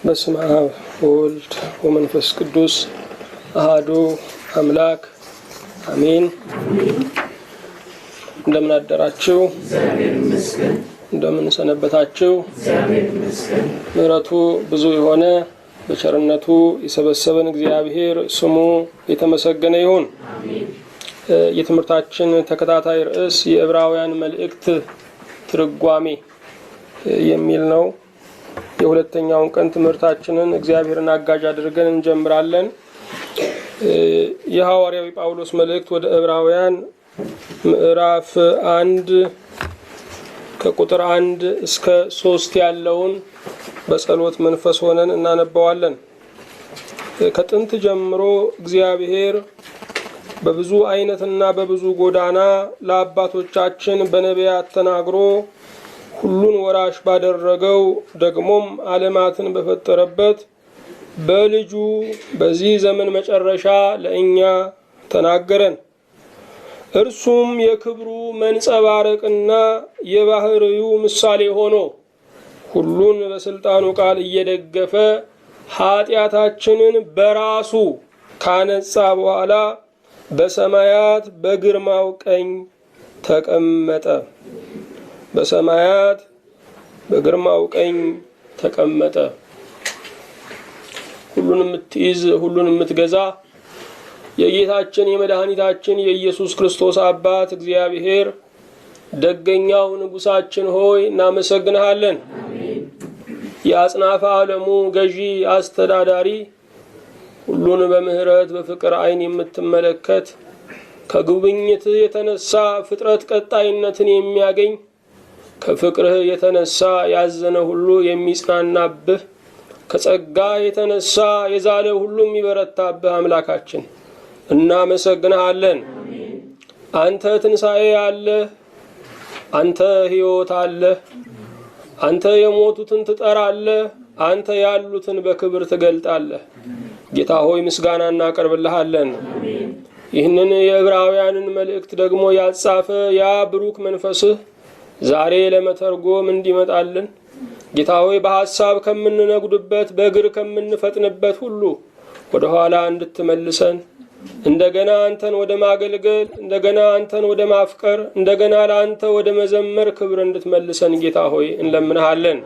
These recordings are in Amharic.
በስመ አብ ወወልድ ወመንፈስ ቅዱስ አሐዱ አምላክ አሜን። እንደምን አደራችሁ? እንደምን ሰነበታችሁ? ምሕረቱ ብዙ የሆነ በቸርነቱ የሰበሰበን እግዚአብሔር ስሙ የተመሰገነ ይሁን። የትምህርታችን ተከታታይ ርዕስ የዕብራውያን መልእክት ትርጓሜ የሚል ነው። የሁለተኛውን ቀን ትምህርታችንን እግዚአብሔርን አጋዥ አድርገን እንጀምራለን። የሐዋርያው ጳውሎስ መልእክት ወደ ዕብራውያን ምዕራፍ 1 ከቁጥር 1 እስከ 3 ያለውን በጸሎት መንፈስ ሆነን እናነባዋለን። ከጥንት ጀምሮ እግዚአብሔር በብዙ አይነትና በብዙ ጎዳና ለአባቶቻችን በነቢያት ተናግሮ ሁሉን ወራሽ ባደረገው ደግሞም ዓለማትን በፈጠረበት በልጁ በዚህ ዘመን መጨረሻ ለእኛ ተናገረን። እርሱም የክብሩ መንጸባረቅና የባህሪው ምሳሌ ሆኖ ሁሉን በስልጣኑ ቃል እየደገፈ ኃጢአታችንን በራሱ ካነጻ በኋላ በሰማያት በግርማው ቀኝ ተቀመጠ። በሰማያት በግርማው ቀኝ ተቀመጠ። ሁሉን የምትይዝ ሁሉን የምትገዛ የጌታችን የመድኃኒታችን የኢየሱስ ክርስቶስ አባት እግዚአብሔር ደገኛው ንጉሳችን ሆይ እናመሰግንሃለን። የአጽናፈ ዓለሙ ገዢ አስተዳዳሪ፣ ሁሉን በምህረት በፍቅር ዓይን የምትመለከት፣ ከጉብኝት የተነሳ ፍጥረት ቀጣይነትን የሚያገኝ፣ ከፍቅርህ የተነሳ ያዘነ ሁሉ የሚጽናናብህ፣ ከጸጋ የተነሳ የዛለ ሁሉ የሚበረታብህ አምላካችን እናመሰግንሃለን። አንተ ትንሣኤ አለህ፣ አንተ ሕይወት አለህ፣ አንተ የሞቱትን ትጠራለህ፣ አንተ ያሉትን በክብር ትገልጣለህ። ጌታ ሆይ ምስጋና እናቀርብልሃለን። ይህንን የዕብራውያንን መልእክት ደግሞ ያጻፈ ያ ብሩክ መንፈስህ ዛሬ ለመተርጎም እንዲመጣልን ጌታ ሆይ በሐሳብ ከምንነጉድበት በእግር ከምንፈጥንበት ሁሉ ወደ ኋላ እንድትመልሰን፣ እንደገና አንተን ወደ ማገልገል፣ እንደገና አንተን ወደ ማፍቀር፣ እንደገና ለአንተ ወደ መዘመር ክብር እንድትመልሰን ጌታ ሆይ እንለምንሃለን።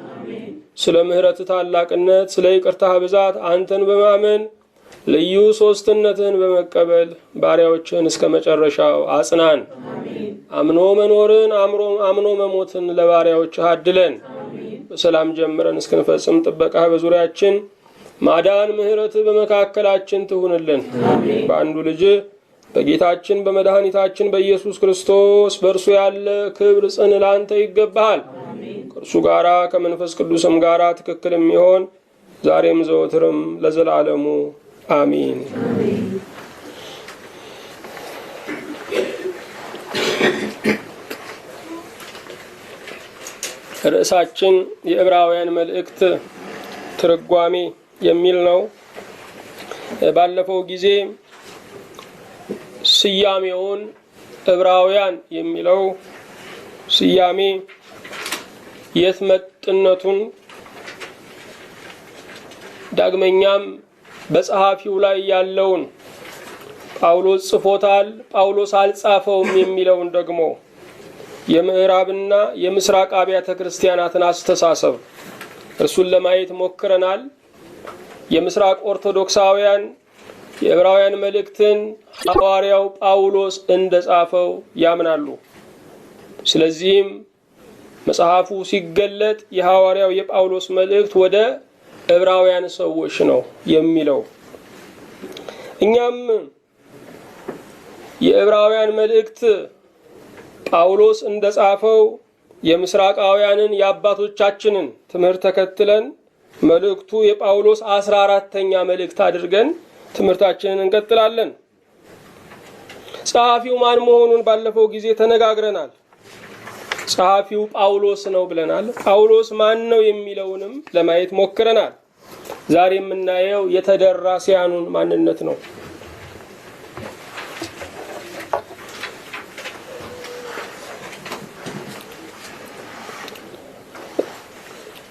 ስለ ምሕረት ታላቅነት፣ ስለ ይቅርታህ ብዛት አንተን በማመን ልዩ ሶስትነትህን በመቀበል ባሪያዎችህን እስከ መጨረሻው አጽናን። አምኖ መኖርን አምኖ መሞትን ለባሪያዎችህ አድለን። በሰላም ጀምረን እስክንፈጽም ጥበቃህ በዙሪያችን፣ ማዳን ምሕረትህ በመካከላችን ትሁንልን። በአንዱ ልጅ በጌታችን በመድኃኒታችን በኢየሱስ ክርስቶስ በእርሱ ያለ ክብር ጽን ላንተ ይገባሃል። ከእርሱ ጋራ ከመንፈስ ቅዱስም ጋራ ትክክል የሚሆን ዛሬም ዘወትርም ለዘላለሙ አሚን። ርዕሳችን የዕብራውያን መልእክት ትርጓሜ የሚል ነው። ባለፈው ጊዜ ስያሜውን ዕብራውያን የሚለው ስያሜ የት መጥነቱን፣ ዳግመኛም በጸሐፊው ላይ ያለውን ጳውሎስ ጽፎታል፣ ጳውሎስ አልጻፈውም የሚለውን ደግሞ የምዕራብና የምስራቅ አብያተ ክርስቲያናትን አስተሳሰብ እርሱን ለማየት ሞክረናል። የምስራቅ ኦርቶዶክሳውያን የዕብራውያን መልእክትን ሐዋርያው ጳውሎስ እንደጻፈው ያምናሉ። ስለዚህም መጽሐፉ ሲገለጥ የሐዋርያው የጳውሎስ መልእክት ወደ ዕብራውያን ሰዎች ነው የሚለው። እኛም የዕብራውያን መልእክት ጳውሎስ እንደጻፈው የምስራቃውያንን የአባቶቻችንን ትምህርት ተከትለን መልእክቱ የጳውሎስ 14ኛ መልእክት አድርገን ትምህርታችንን እንቀጥላለን። ጸሐፊው ማን መሆኑን ባለፈው ጊዜ ተነጋግረናል። ጸሐፊው ጳውሎስ ነው ብለናል። ጳውሎስ ማን ነው የሚለውንም ለማየት ሞክረናል። ዛሬ የምናየው የተደራሲያኑን ማንነት ነው።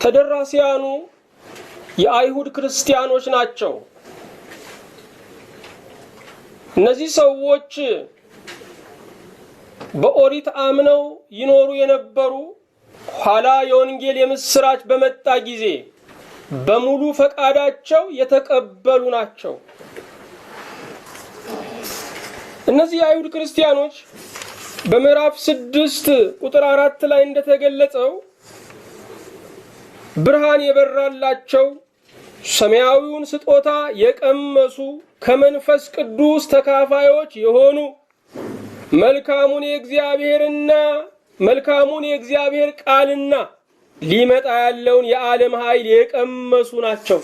ተደራሲያኑ የአይሁድ ክርስቲያኖች ናቸው። እነዚህ ሰዎች በኦሪት አምነው ይኖሩ የነበሩ፣ ኋላ የወንጌል የምስራች በመጣ ጊዜ በሙሉ ፈቃዳቸው የተቀበሉ ናቸው። እነዚህ የአይሁድ ክርስቲያኖች በምዕራፍ 6 ቁጥር 4 ላይ እንደተገለጸው ብርሃን የበራላቸው፣ ሰማያዊውን ስጦታ የቀመሱ፣ ከመንፈስ ቅዱስ ተካፋዮች የሆኑ፣ መልካሙን የእግዚአብሔር ቃልና ሊመጣ ያለውን የዓለም ኃይል የቀመሱ ናቸው።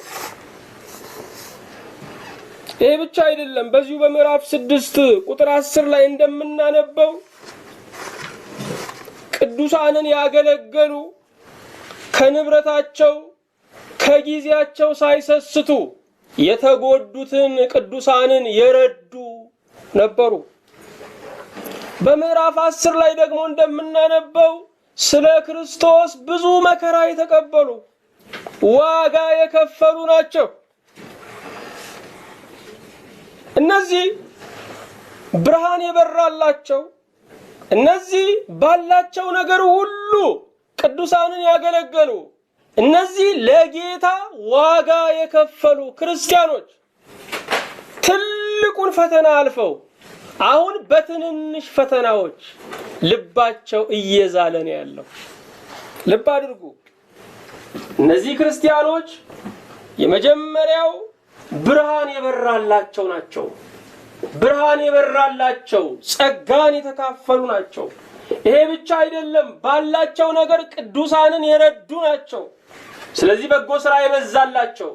ይህ ብቻ አይደለም። በዚሁ በምዕራፍ 6 ቁጥር 10 ላይ እንደምናነበው ቅዱሳንን ያገለገሉ፣ ከንብረታቸው ከጊዜያቸው ሳይሰስቱ የተጎዱትን ቅዱሳንን የረዱ ነበሩ። በምዕራፍ 10 ላይ ደግሞ እንደምናነበው ስለ ክርስቶስ ብዙ መከራ የተቀበሉ፣ ዋጋ የከፈሉ ናቸው። እነዚህ ብርሃን የበራላቸው፣ እነዚህ ባላቸው ነገር ሁሉ ቅዱሳንን ያገለገሉ፣ እነዚህ ለጌታ ዋጋ የከፈሉ ክርስቲያኖች ትልቁን ፈተና አልፈው አሁን በትንንሽ ፈተናዎች ልባቸው እየዛለ ነው ያለው። ልብ አድርጉ። እነዚህ ክርስቲያኖች የመጀመሪያው ብርሃን የበራላቸው ናቸው። ብርሃን የበራላቸው፣ ጸጋን የተካፈሉ ናቸው። ይሄ ብቻ አይደለም፣ ባላቸው ነገር ቅዱሳንን የረዱ ናቸው። ስለዚህ በጎ ስራ የበዛላቸው።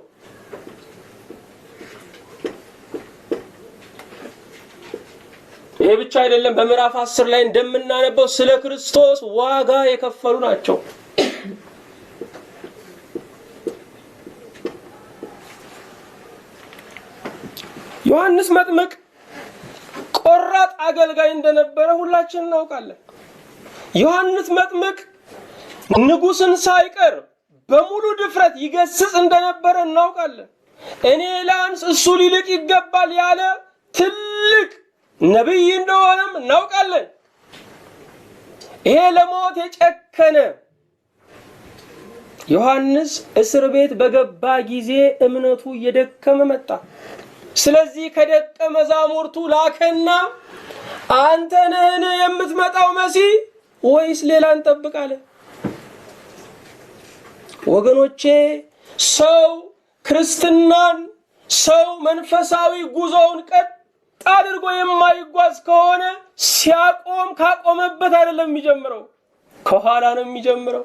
ይሄ ብቻ አይደለም። በምዕራፍ 10 ላይ እንደምናነበው ስለ ክርስቶስ ዋጋ የከፈሉ ናቸው። ዮሐንስ መጥምቅ ቆራጥ አገልጋይ እንደነበረ ሁላችን እናውቃለን። ዮሐንስ መጥምቅ ንጉሥን ሳይቀር በሙሉ ድፍረት ይገስጽ እንደነበረ እናውቃለን። እኔ ላንስ እሱ ሊልቅ ይገባል ያለ ትልቅ ነቢይ እንደሆነም እናውቃለን። ይሄ ለሞት የጨከነ ዮሐንስ እስር ቤት በገባ ጊዜ እምነቱ እየደከመ መጣ። ስለዚህ ከደቀ መዛሙርቱ ላከና አንተ ነህን የምትመጣው መሲህ ወይስ ሌላ እንጠብቅ አለ። ወገኖቼ፣ ሰው ክርስትናን፣ ሰው መንፈሳዊ ጉዞውን ቀጥ አድርጎ የማይጓዝ ከሆነ ሲያቆም ካቆመበት አይደለም የሚጀምረው፣ ከኋላ ነው የሚጀምረው።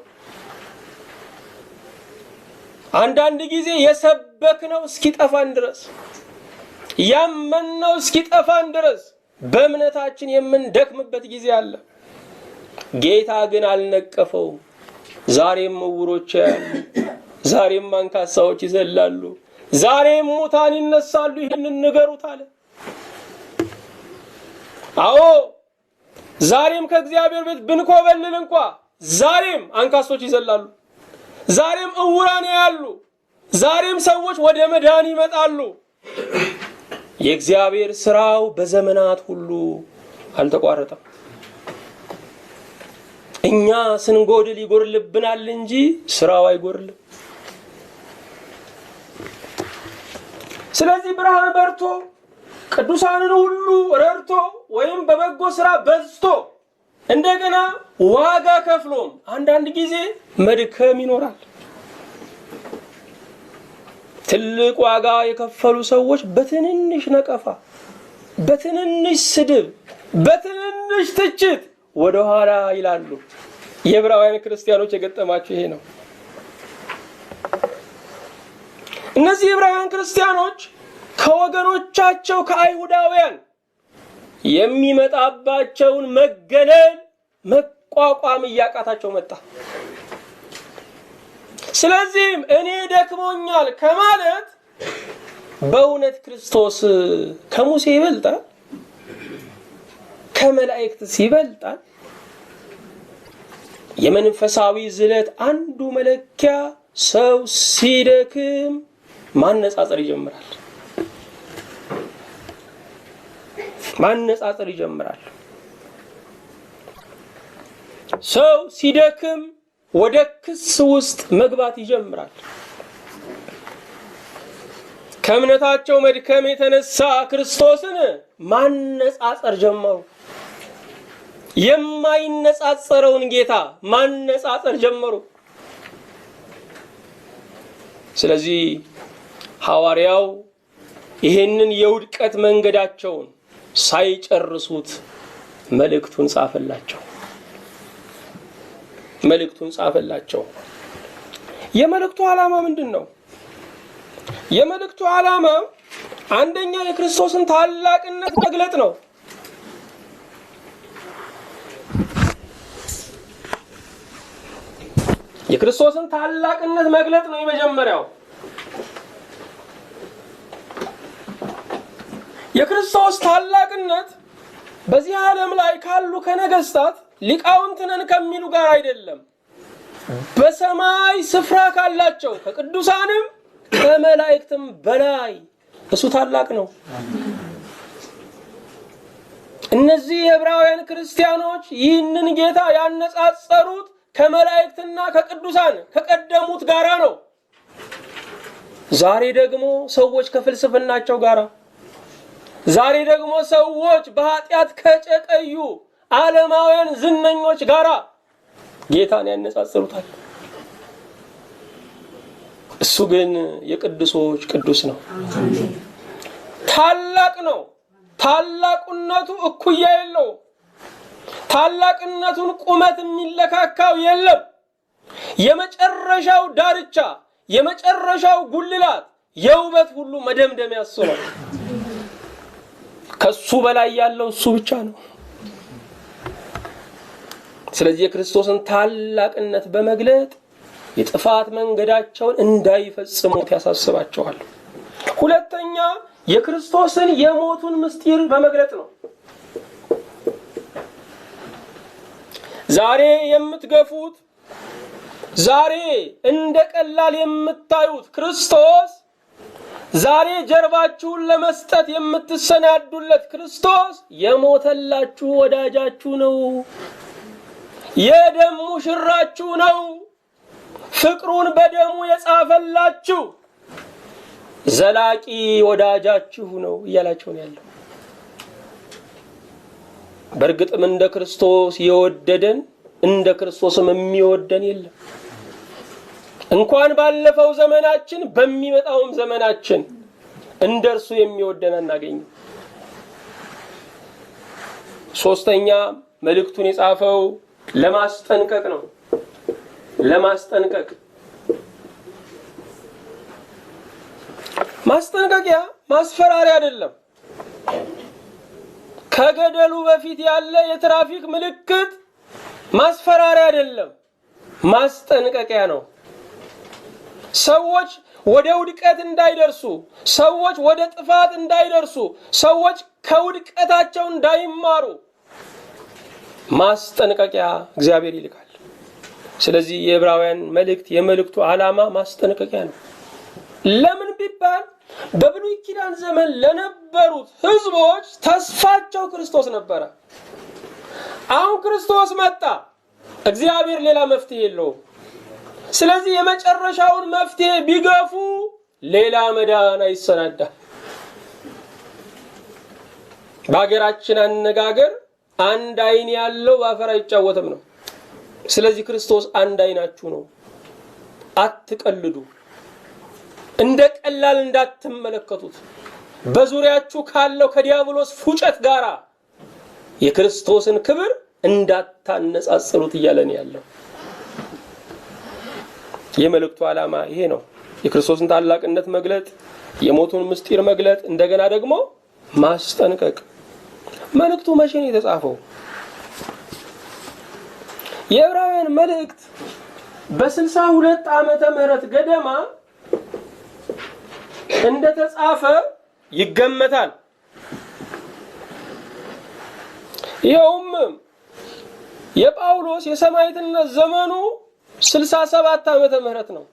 አንዳንድ ጊዜ የሰበክነው እስኪጠፋን ድረስ፣ ያመንነው እስኪጠፋን ድረስ በእምነታችን የምንደክምበት ጊዜ አለ። ጌታ ግን አልነቀፈውም። ዛሬም ዕውሮች ያያሉ፣ ዛሬም አንካሳዎች ይዘላሉ፣ ዛሬም ሙታን ይነሳሉ። ይህንን ንገሩት አለ። አዎ፣ ዛሬም ከእግዚአብሔር ቤት ብንኮበልል እንኳ ዛሬም አንካሶች ይዘላሉ፣ ዛሬም ዕውራን ያያሉ፣ ዛሬም ሰዎች ወደ መዳን ይመጣሉ። የእግዚአብሔር ስራው በዘመናት ሁሉ አልተቋረጠም። እኛ ስንጎድል ይጎድልብናል እንጂ ስራው አይጎድልም። ስለዚህ ብርሃን በርቶ፣ ቅዱሳንን ሁሉ ረድቶ ወይም በበጎ ስራ በዝቶ፣ እንደገና ዋጋ ከፍሎም አንዳንድ ጊዜ መድከም ይኖራል። ትልቅ ዋጋ የከፈሉ ሰዎች በትንንሽ ነቀፋ፣ በትንንሽ ስድብ፣ በትንንሽ ትችት ወደ ኋላ ይላሉ። የዕብራውያን ክርስቲያኖች የገጠማቸው ይሄ ነው። እነዚህ የዕብራውያን ክርስቲያኖች ከወገኖቻቸው ከአይሁዳውያን የሚመጣባቸውን መገለል መቋቋም እያቃታቸው መጣ። ስለዚህም እኔ ደክሞኛል ከማለት በእውነት ክርስቶስ ከሙሴ ይበልጣል፣ ከመላእክትስ ይበልጣል? የመንፈሳዊ ዝለት አንዱ መለኪያ ሰው ሲደክም ማነጻጸር ይጀምራል። ማነጻጸር ይጀምራል። ሰው ሲደክም ወደ ክስ ውስጥ መግባት ይጀምራል። ከእምነታቸው መድከም የተነሳ ክርስቶስን ማነጻጸር ጀመሩ። የማይነጻጸረውን ጌታ ማነጻጸር ጀመሩ። ስለዚህ ሐዋርያው ይህንን የውድቀት መንገዳቸውን ሳይጨርሱት መልእክቱን ጻፈላቸው። መልእክቱን ጻፈላቸው። የመልእክቱ ዓላማ ምንድን ነው? የመልእክቱ ዓላማ አንደኛ የክርስቶስን ታላቅነት መግለጥ ነው። የክርስቶስን ታላቅነት መግለጥ ነው የመጀመሪያው። የክርስቶስ ታላቅነት በዚህ ዓለም ላይ ካሉ ከነገስታት ሊቃውንት ነን ከሚሉ ጋር አይደለም። በሰማይ ስፍራ ካላቸው ከቅዱሳንም ከመላእክትም በላይ እሱ ታላቅ ነው። እነዚህ የዕብራውያን ክርስቲያኖች ይህንን ጌታ ያነጻጸሩት ከመላእክትና ከቅዱሳን ከቀደሙት ጋራ ነው። ዛሬ ደግሞ ሰዎች ከፍልስፍናቸው ጋራ፣ ዛሬ ደግሞ ሰዎች በኃጢአት ከጨቀዩ ዓለማውያን ዝነኞች ጋራ ጌታን ያነጻጽሩታል። እሱ ግን የቅዱሶች ቅዱስ ነው። ታላቅ ነው። ታላቁነቱ እኩያ የለው። ታላቅነቱን ቁመት የሚለካካው የለም። የመጨረሻው ዳርቻ፣ የመጨረሻው ጉልላት፣ የውበት ሁሉ መደምደሚያ እሱ ነው። ከሱ በላይ ያለው እሱ ብቻ ነው። ስለዚህ የክርስቶስን ታላቅነት በመግለጥ የጥፋት መንገዳቸውን እንዳይፈጽሙት ያሳስባቸዋል። ሁለተኛ የክርስቶስን የሞቱን ምስጢር በመግለጥ ነው። ዛሬ የምትገፉት፣ ዛሬ እንደ ቀላል የምታዩት ክርስቶስ፣ ዛሬ ጀርባችሁን ለመስጠት የምትሰናዱለት ክርስቶስ የሞተላችሁ ወዳጃችሁ ነው። የደም ሙሽራችሁ ነው። ፍቅሩን በደሙ የጻፈላችሁ ዘላቂ ወዳጃችሁ ነው እያላችሁ ነው ያለው። በእርግጥም እንደ ክርስቶስ የወደደን እንደ ክርስቶስም የሚወደን የለም። እንኳን ባለፈው ዘመናችን በሚመጣውም ዘመናችን እንደ እርሱ የሚወደን አናገኝም። ሶስተኛ መልእክቱን የጻፈው ለማስጠንቀቅ ነው። ለማስጠንቀቅ። ማስጠንቀቂያ ማስፈራሪያ አይደለም። ከገደሉ በፊት ያለ የትራፊክ ምልክት ማስፈራሪያ አይደለም፣ ማስጠንቀቂያ ነው። ሰዎች ወደ ውድቀት እንዳይደርሱ፣ ሰዎች ወደ ጥፋት እንዳይደርሱ፣ ሰዎች ከውድቀታቸው እንዳይማሩ ማስጠንቀቂያ እግዚአብሔር ይልካል። ስለዚህ የዕብራውያን መልእክት የመልእክቱ ዓላማ ማስጠንቀቂያ ነው። ለምን ቢባል በብሉይ ኪዳን ዘመን ለነበሩት ሕዝቦች ተስፋቸው ክርስቶስ ነበረ። አሁን ክርስቶስ መጣ። እግዚአብሔር ሌላ መፍትሄ የለውም። ስለዚህ የመጨረሻውን መፍትሄ ቢገፉ ሌላ መዳን አይሰናዳ። በሀገራችን አነጋገር አንድ ዓይን ያለው በአፈር አይጫወትም ነው። ስለዚህ ክርስቶስ አንድ ዓይናችሁ ነው። አትቀልዱ። እንደ ቀላል እንዳትመለከቱት። በዙሪያችሁ ካለው ከዲያብሎስ ፉጨት ጋራ የክርስቶስን ክብር እንዳታነጻጽሩት እያለን ያለው የመልእክቱ ዓላማ ይሄ ነው። የክርስቶስን ታላቅነት መግለጥ፣ የሞቱን ምስጢር መግለጥ፣ እንደገና ደግሞ ማስጠንቀቅ። መልእክቱ መቼ ነው የተጻፈው? የዕብራውያን መልእክት በ62 ዓመተ ምህረት ገደማ እንደተጻፈ ይገመታል። ይኸውም የጳውሎስ የሰማዕትነት ዘመኑ 67 ዓመተ ምህረት ነው።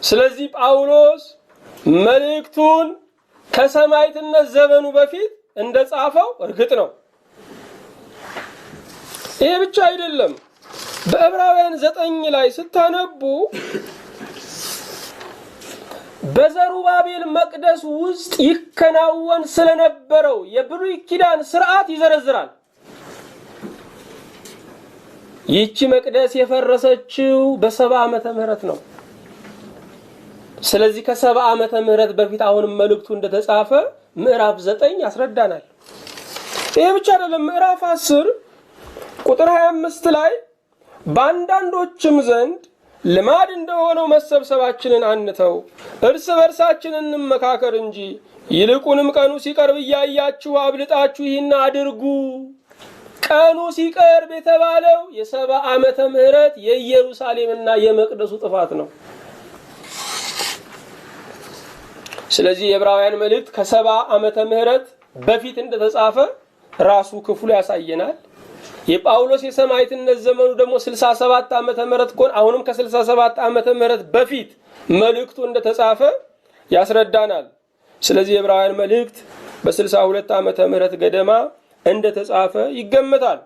ስለዚህ ጳውሎስ መልእክቱን ከሰማዕትነት ዘመኑ በፊት እንደጻፈው እርግጥ ነው። ይሄ ብቻ አይደለም። በዕብራውያን 9 ላይ ስታነቡ በዘሩባቤል መቅደስ ውስጥ ይከናወን ስለነበረው የብሉይ ኪዳን ስርዓት ይዘረዝራል። ይህቺ መቅደስ የፈረሰችው በ70 ዓመተ ምህረት ነው። ስለዚህ ከ70 ዓመተ ምህረት በፊት አሁንም መልእክቱ እንደተጻፈ ምዕራፍ 9 ያስረዳናል። ይሄ ብቻ አይደለም። ምዕራፍ 10 ቁጥር 25 ላይ በአንዳንዶችም ዘንድ ልማድ እንደሆነው መሰብሰባችንን አንተው፣ እርስ በርሳችን እንመካከር እንጂ ይልቁንም ቀኑ ሲቀርብ እያያችሁ አብልጣችሁ ይህን አድርጉ። ቀኑ ሲቀርብ የተባለው የ70 ዓመተ ምህረት የኢየሩሳሌምና የመቅደሱ ጥፋት ነው። ስለዚህ የዕብራውያን መልእክት ከ70 ዓመተ ምህረት በፊት እንደተጻፈ ራሱ ክፍሉ ያሳየናል። የጳውሎስ የሰማዕትነት ዘመኑ ደግሞ 67 ዓመተ ምህረት ከሆነ አሁንም ከ67 ዓመተ ምህረት በፊት መልእክቱ እንደተጻፈ ያስረዳናል። ስለዚህ የዕብራውያን መልእክት በ62 ዓመተ ምህረት ገደማ እንደተጻፈ ይገመታል።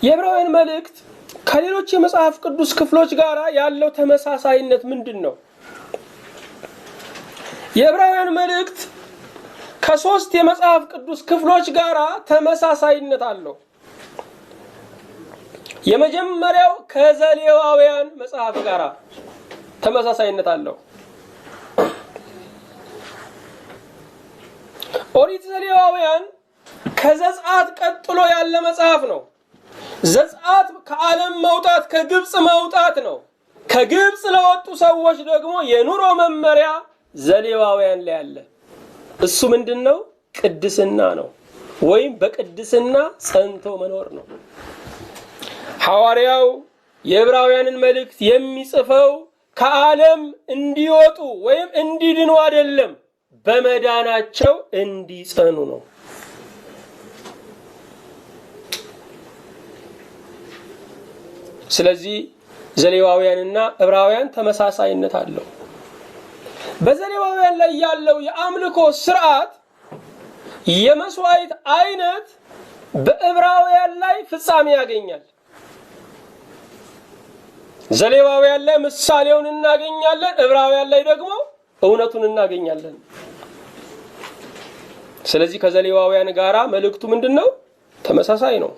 የዕብራውያን መልእክት ከሌሎች የመጽሐፍ ቅዱስ ክፍሎች ጋር ያለው ተመሳሳይነት ምንድን ነው? የዕብራውያን መልእክት ከሶስት የመጽሐፍ ቅዱስ ክፍሎች ጋር ተመሳሳይነት አለው። የመጀመሪያው ከዘሌዋውያን መጽሐፍ ጋር ተመሳሳይነት አለው። ኦሪት ዘሌዋውያን ከዘጸአት ቀጥሎ ያለ መጽሐፍ ነው። ዘጸአት ከዓለም መውጣት ከግብጽ መውጣት ነው። ከግብጽ ለወጡ ሰዎች ደግሞ የኑሮ መመሪያ ዘሌዋውያን ላይ አለ። እሱ ምንድነው? ቅድስና ነው፣ ወይም በቅድስና ጸንቶ መኖር ነው። ሐዋርያው የዕብራውያንን መልእክት የሚጽፈው ከዓለም እንዲወጡ ወይም እንዲድኑ አይደለም፣ በመዳናቸው እንዲጸኑ ነው። ስለዚህ ዘሌዋውያንና ዕብራውያን ተመሳሳይነት አለው። በዘሌዋውያን ላይ ያለው የአምልኮ ስርዓት የመስዋዕት አይነት በዕብራውያን ላይ ፍጻሜ ያገኛል። ዘሌዋውያን ላይ ምሳሌውን እናገኛለን፣ ዕብራውያን ላይ ደግሞ እውነቱን እናገኛለን። ስለዚህ ከዘሌዋውያን ጋራ መልእክቱ ምንድነው? ተመሳሳይ ነው።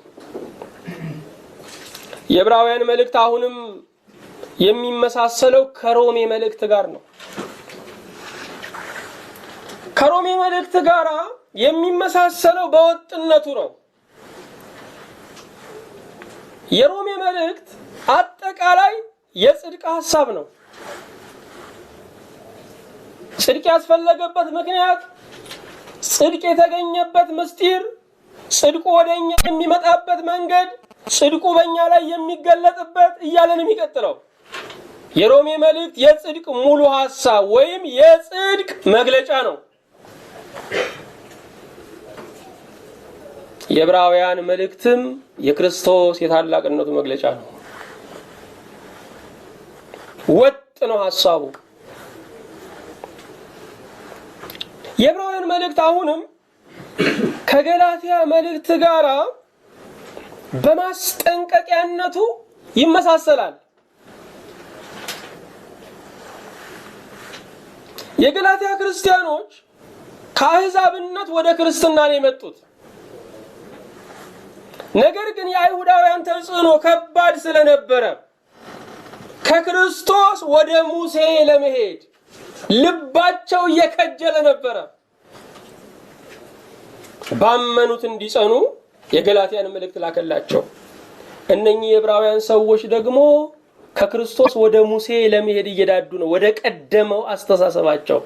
የዕብራውያን መልእክት አሁንም የሚመሳሰለው ከሮሜ መልእክት ጋር ነው። ከሮሜ መልእክት ጋር የሚመሳሰለው በወጥነቱ ነው። የሮሜ መልእክት አጠቃላይ የጽድቅ ሐሳብ ነው። ጽድቅ ያስፈለገበት ምክንያት፣ ጽድቅ የተገኘበት ምስጢር፣ ጽድቁ ወደኛ የሚመጣበት መንገድ፣ ጽድቁ በእኛ ላይ የሚገለጥበት እያለን የሚቀጥለው የሮሜ መልእክት የጽድቅ ሙሉ ሐሳብ ወይም የጽድቅ መግለጫ ነው። የዕብራውያን መልእክትም የክርስቶስ የታላቅነቱ መግለጫ ነው። ወጥ ነው ሐሳቡ። የዕብራውያን መልእክት አሁንም ከገላትያ መልእክት ጋራ በማስጠንቀቂያነቱ ይመሳሰላል። የገላትያ ክርስቲያኖች ከአሕዛብነት ወደ ክርስትና ነው የመጡት። ነገር ግን የአይሁዳውያን ተጽዕኖ ከባድ ስለነበረ ከክርስቶስ ወደ ሙሴ ለመሄድ ልባቸው እየከጀለ ነበረ። ባመኑት እንዲጸኑ የገላትያን መልእክት ላከላቸው። እነኚህ የዕብራውያን ሰዎች ደግሞ ከክርስቶስ ወደ ሙሴ ለመሄድ እየዳዱ ነው፣ ወደ ቀደመው አስተሳሰባቸው።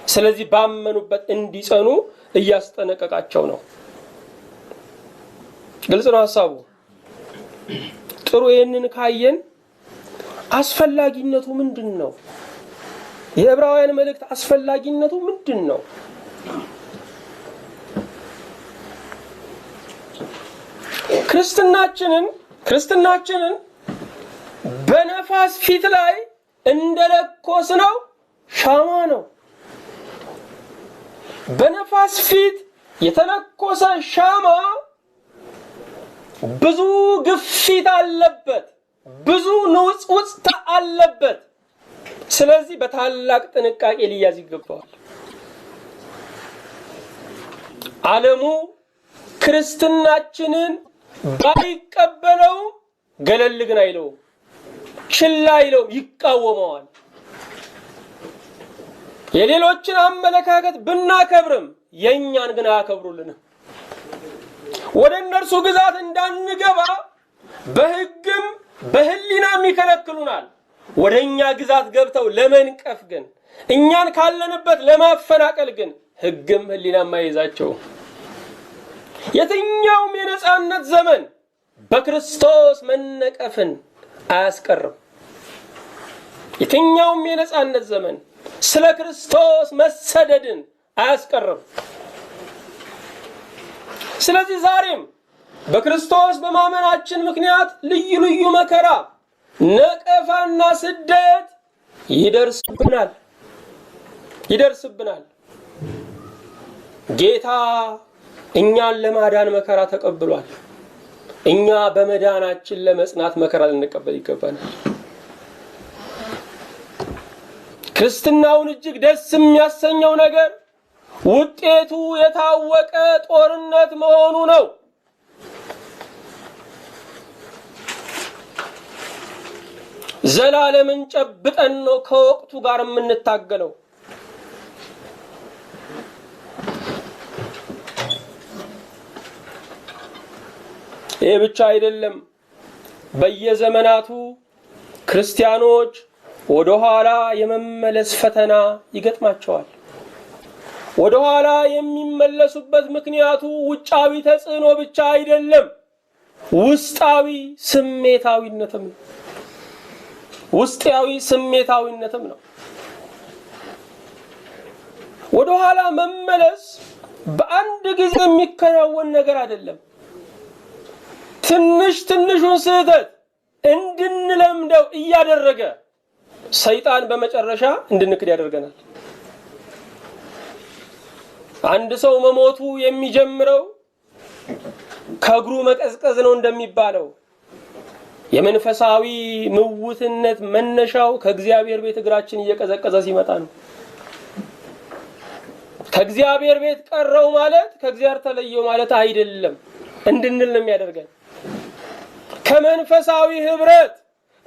ስለዚህ ባመኑበት እንዲጸኑ እያስጠነቀቃቸው ነው። ግልጽ ነው ሐሳቡ። ጥሩ። ይህንን ካየን አስፈላጊነቱ ምንድን ነው? የዕብራውያን መልእክት አስፈላጊነቱ ምንድን ነው? ክርስትናችንን ክርስትናችንን በነፋስ ፊት ላይ እንደለኮስነው ሻማ ነው። በነፋስ ፊት የተለኮሰ ሻማ ብዙ ግፊት አለበት፣ ብዙ ንውጽውጽታ አለበት። ስለዚህ በታላቅ ጥንቃቄ ሊያዝ ይገባዋል። ዓለሙ ክርስትናችንን ባይቀበለውም ገለል ግን አይለውም፣ ችላ አይለውም፣ ይቃወመዋል። የሌሎችን አመለካከት ብናከብርም የእኛን ግን አያከብሩልንም። ወደ እነርሱ ግዛት እንዳንገባ በሕግም በሕሊናም ይከለክሉናል። ወደ እኛ ግዛት ገብተው ለመንቀፍ ግን፣ እኛን ካለንበት ለማፈናቀል ግን ሕግም ሕሊናም አይይዛቸውም። የትኛውም የነጻነት ዘመን በክርስቶስ መነቀፍን አያስቀርም። የትኛውም የነጻነት ዘመን ስለ ክርስቶስ መሰደድን አያስቀርም። ስለዚህ ዛሬም በክርስቶስ በማመናችን ምክንያት ልዩ ልዩ መከራ፣ ነቀፋና ስደት ይደርስብናል ይደርስብናል። ጌታ እኛን ለማዳን መከራ ተቀብሏል። እኛ በመዳናችን ለመጽናት መከራ ልንቀበል ይገባናል። ክርስትናውን እጅግ ደስ የሚያሰኘው ነገር ውጤቱ የታወቀ ጦርነት መሆኑ ነው። ዘላለምን ጨብጠን ነው ከወቅቱ ጋር የምንታገለው። ይህ ብቻ አይደለም። በየዘመናቱ ክርስቲያኖች ወደ ኋላ የመመለስ ፈተና ይገጥማቸዋል። ወደ ኋላ የሚመለሱበት ምክንያቱ ውጫዊ ተጽዕኖ ብቻ አይደለም፣ ውስጣዊ ስሜታዊነትም ነው። ውስጣዊ ስሜታዊነትም ነው። ወደ ኋላ መመለስ በአንድ ጊዜ የሚከናወን ነገር አይደለም። ትንሽ ትንሹን ስህተት እንድንለምደው እያደረገ ሰይጣን በመጨረሻ እንድንክድ ያደርገናል። አንድ ሰው መሞቱ የሚጀምረው ከእግሩ መቀዝቀዝ ነው እንደሚባለው፣ የመንፈሳዊ ምውትነት መነሻው ከእግዚአብሔር ቤት እግራችን እየቀዘቀዘ ሲመጣ ነው። ከእግዚአብሔር ቤት ቀረው ማለት ከእግዚአብሔር ተለየው ማለት አይደለም እንድንል ነው የሚያደርገን። ከመንፈሳዊ ህብረት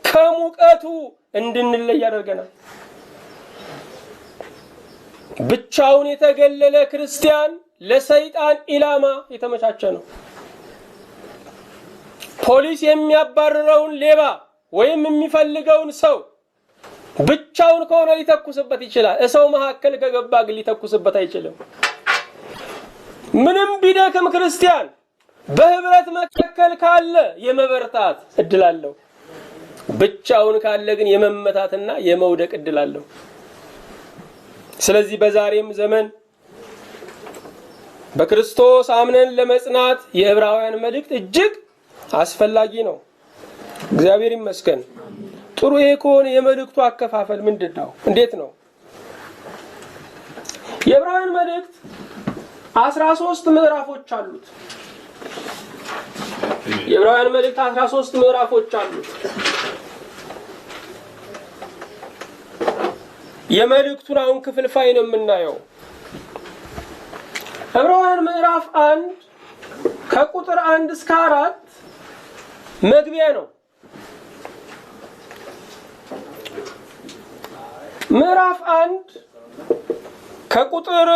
ከሙቀቱ እንድንለይ ያደርገናል። ብቻውን የተገለለ ክርስቲያን ለሰይጣን ኢላማ የተመቻቸ ነው። ፖሊስ የሚያባርረውን ሌባ ወይም የሚፈልገውን ሰው ብቻውን ከሆነ ሊተኩስበት ይችላል። እሰው መካከል ከገባ ግን ሊተኩስበት አይችልም። ምንም ቢደክም ክርስቲያን በህብረት መካከል ካለ የመበርታት እድል አለው። ብቻውን ካለ ግን የመመታትና የመውደቅ እድል አለው። ስለዚህ በዛሬም ዘመን በክርስቶስ አምነን ለመጽናት የዕብራውያን መልእክት እጅግ አስፈላጊ ነው። እግዚአብሔር ይመስገን። ጥሩ። ይሄ ከሆነ የመልእክቱ አከፋፈል ምንድን ነው? እንዴት ነው? የዕብራውያን መልእክት 13 ምዕራፎች አሉት። የዕብራውያን መልእክት 13 ምዕራፎች አሉት። የመልእክቱን አሁን ክፍልፋይ ነው የምናየው። ዕብራውያን ምዕራፍ 1 ከቁጥር 1 እስከ 4 መግቢያ ነው። ምዕራፍ 1 ከቁጥር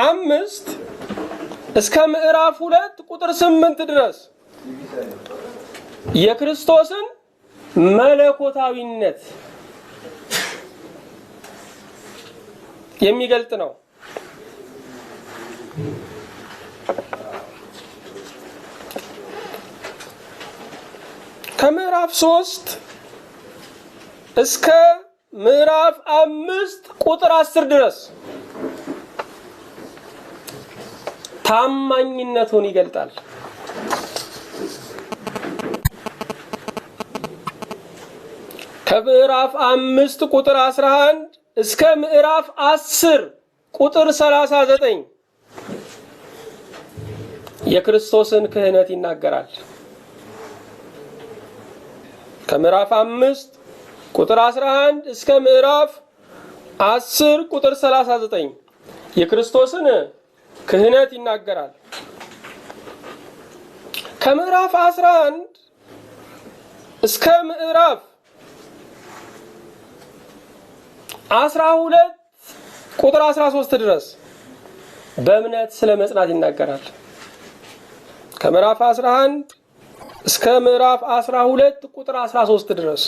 5 እስከ ምዕራፍ 2 ቁጥር 8 ድረስ የክርስቶስን መለኮታዊነት የሚገልጥ ነው። ከምዕራፍ 3 እስከ ምዕራፍ 5 ቁጥር 10 ድረስ ታማኝነቱን ይገልጣል። ከምዕራፍ 5 ቁጥር 11 እስከ ምዕራፍ 10 ቁጥር 39 የክርስቶስን ክህነት ይናገራል። ከምዕራፍ 5 ቁጥር 11 እስከ ምዕራፍ 10 ቁጥር 39 የክርስቶስን ክህነት ይናገራል። ከምዕራፍ 11 እስከ ምዕራፍ 12 ቁጥር 13 ድረስ በእምነት ስለ መጽናት ይናገራል። ከምዕራፍ 11 እስከ ምዕራፍ 12 ቁጥር 13 ድረስ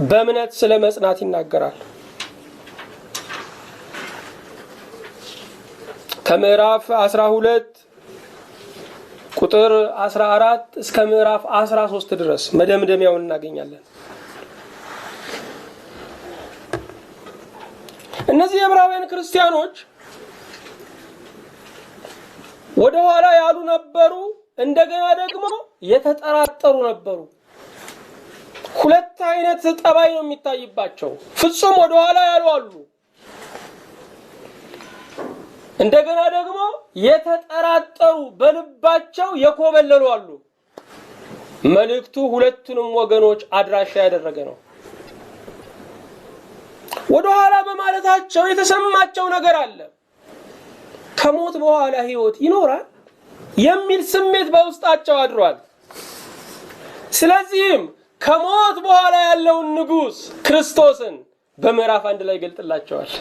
በእምነት ስለ መጽናት ይናገራል። ከምዕራፍ 12 ቁጥር 14 እስከ ምዕራፍ 13 ድረስ መደምደሚያውን እናገኛለን። እነዚህ የዕብራውያን ክርስቲያኖች ወደ ኋላ ያሉ ነበሩ፣ እንደገና ደግሞ የተጠራጠሩ ነበሩ። ሁለት አይነት ጠባይ ነው የሚታይባቸው። ፍጹም ወደ ኋላ ያሉ አሉ፣ እንደገና ደግሞ የተጠራጠሩ በልባቸው የኮበለሉ አሉ። መልእክቱ ሁለቱንም ወገኖች አድራሻ ያደረገ ነው። ወደ ኋላ በማለታቸው የተሰማቸው ነገር አለ። ከሞት በኋላ ሕይወት ይኖራል የሚል ስሜት በውስጣቸው አድሯል። ስለዚህም ከሞት በኋላ ያለውን ንጉሥ ክርስቶስን በምዕራፍ 1 ላይ ይገልጥላቸዋል።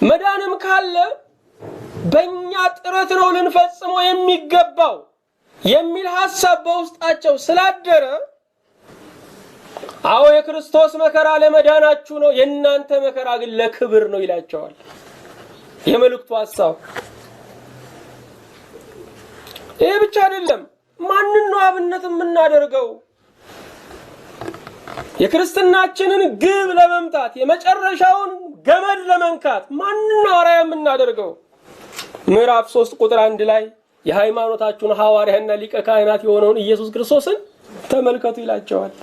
መዳንም ካለ በእኛ ጥረት ነው ልንፈጽመው የሚገባው የሚል ሐሳብ በውስጣቸው ስላደረ፣ አዎ የክርስቶስ መከራ ለመዳናችሁ ነው፣ የእናንተ መከራ ግን ለክብር ነው ይላቸዋል። የመልእክቱ ሐሳብ ይሄ ብቻ አይደለም። ማንን ነው አብነት የምናደርገው? የክርስትናችንን ግብ ለመምታት የመጨረሻውን ገመድ ለመንካት ማንን ነው አርአያ የምናደርገው? ምዕራፍ 3 ቁጥር 1 ላይ የሃይማኖታችሁን ሐዋርያና ሊቀ ካህናት የሆነውን ኢየሱስ ክርስቶስን ተመልከቱ ይላቸዋል።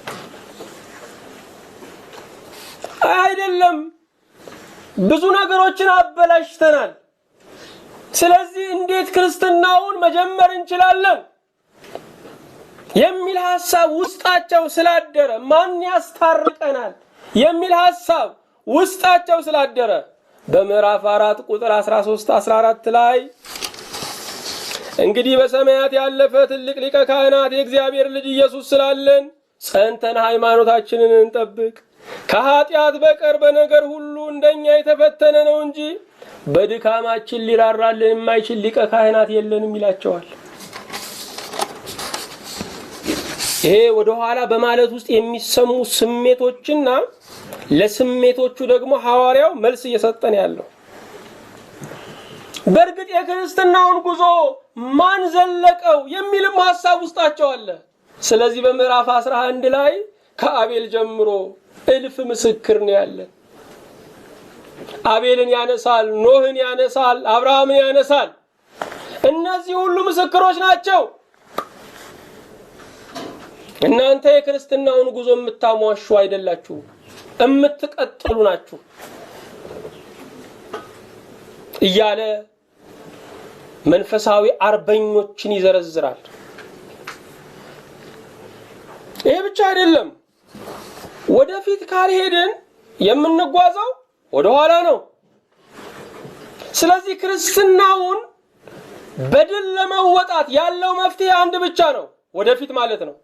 አይደለም፣ ብዙ ነገሮችን አበላሽተናል። ስለዚህ እንዴት ክርስትናውን መጀመር እንችላለን የሚል ሐሳብ ውስጣቸው ስላደረ፣ ማን ያስታርቀናል የሚል ሐሳብ ውስጣቸው ስላደረ በምዕራፍ 4 ቁጥር 13 14 ላይ እንግዲህ በሰማያት ያለፈ ትልቅ ሊቀ ካህናት የእግዚአብሔር ልጅ ኢየሱስ ስላለን ጸንተን ሃይማኖታችንን እንጠብቅ። ከኃጢአት በቀር በነገር ሁሉ እንደኛ የተፈተነ ነው እንጂ በድካማችን ሊራራልን የማይችል ሊቀ ካህናት የለንም ይላቸዋል። ይሄ ወደ ኋላ በማለት ውስጥ የሚሰሙ ስሜቶችና ለስሜቶቹ ደግሞ ሐዋርያው መልስ እየሰጠን ያለው። በእርግጥ የክርስትናውን ጉዞ ማን ዘለቀው የሚልም ሐሳብ ውስጣቸው አለ። ስለዚህ በምዕራፍ 11 ላይ ከአቤል ጀምሮ እልፍ ምስክር ነው ያለን። አቤልን ያነሳል፣ ኖህን ያነሳል፣ አብርሃምን ያነሳል። እነዚህ ሁሉ ምስክሮች ናቸው። እናንተ የክርስትናውን ጉዞ የምታሟሹ አይደላችሁ፣ የምትቀጥሉ ናችሁ እያለ መንፈሳዊ አርበኞችን ይዘረዝራል። ይሄ ብቻ አይደለም። ወደፊት ካልሄድን የምንጓዘው ወደ ኋላ ነው። ስለዚህ ክርስትናውን በድል ለመወጣት ያለው መፍትሄ አንድ ብቻ ነው፣ ወደፊት ማለት ነው።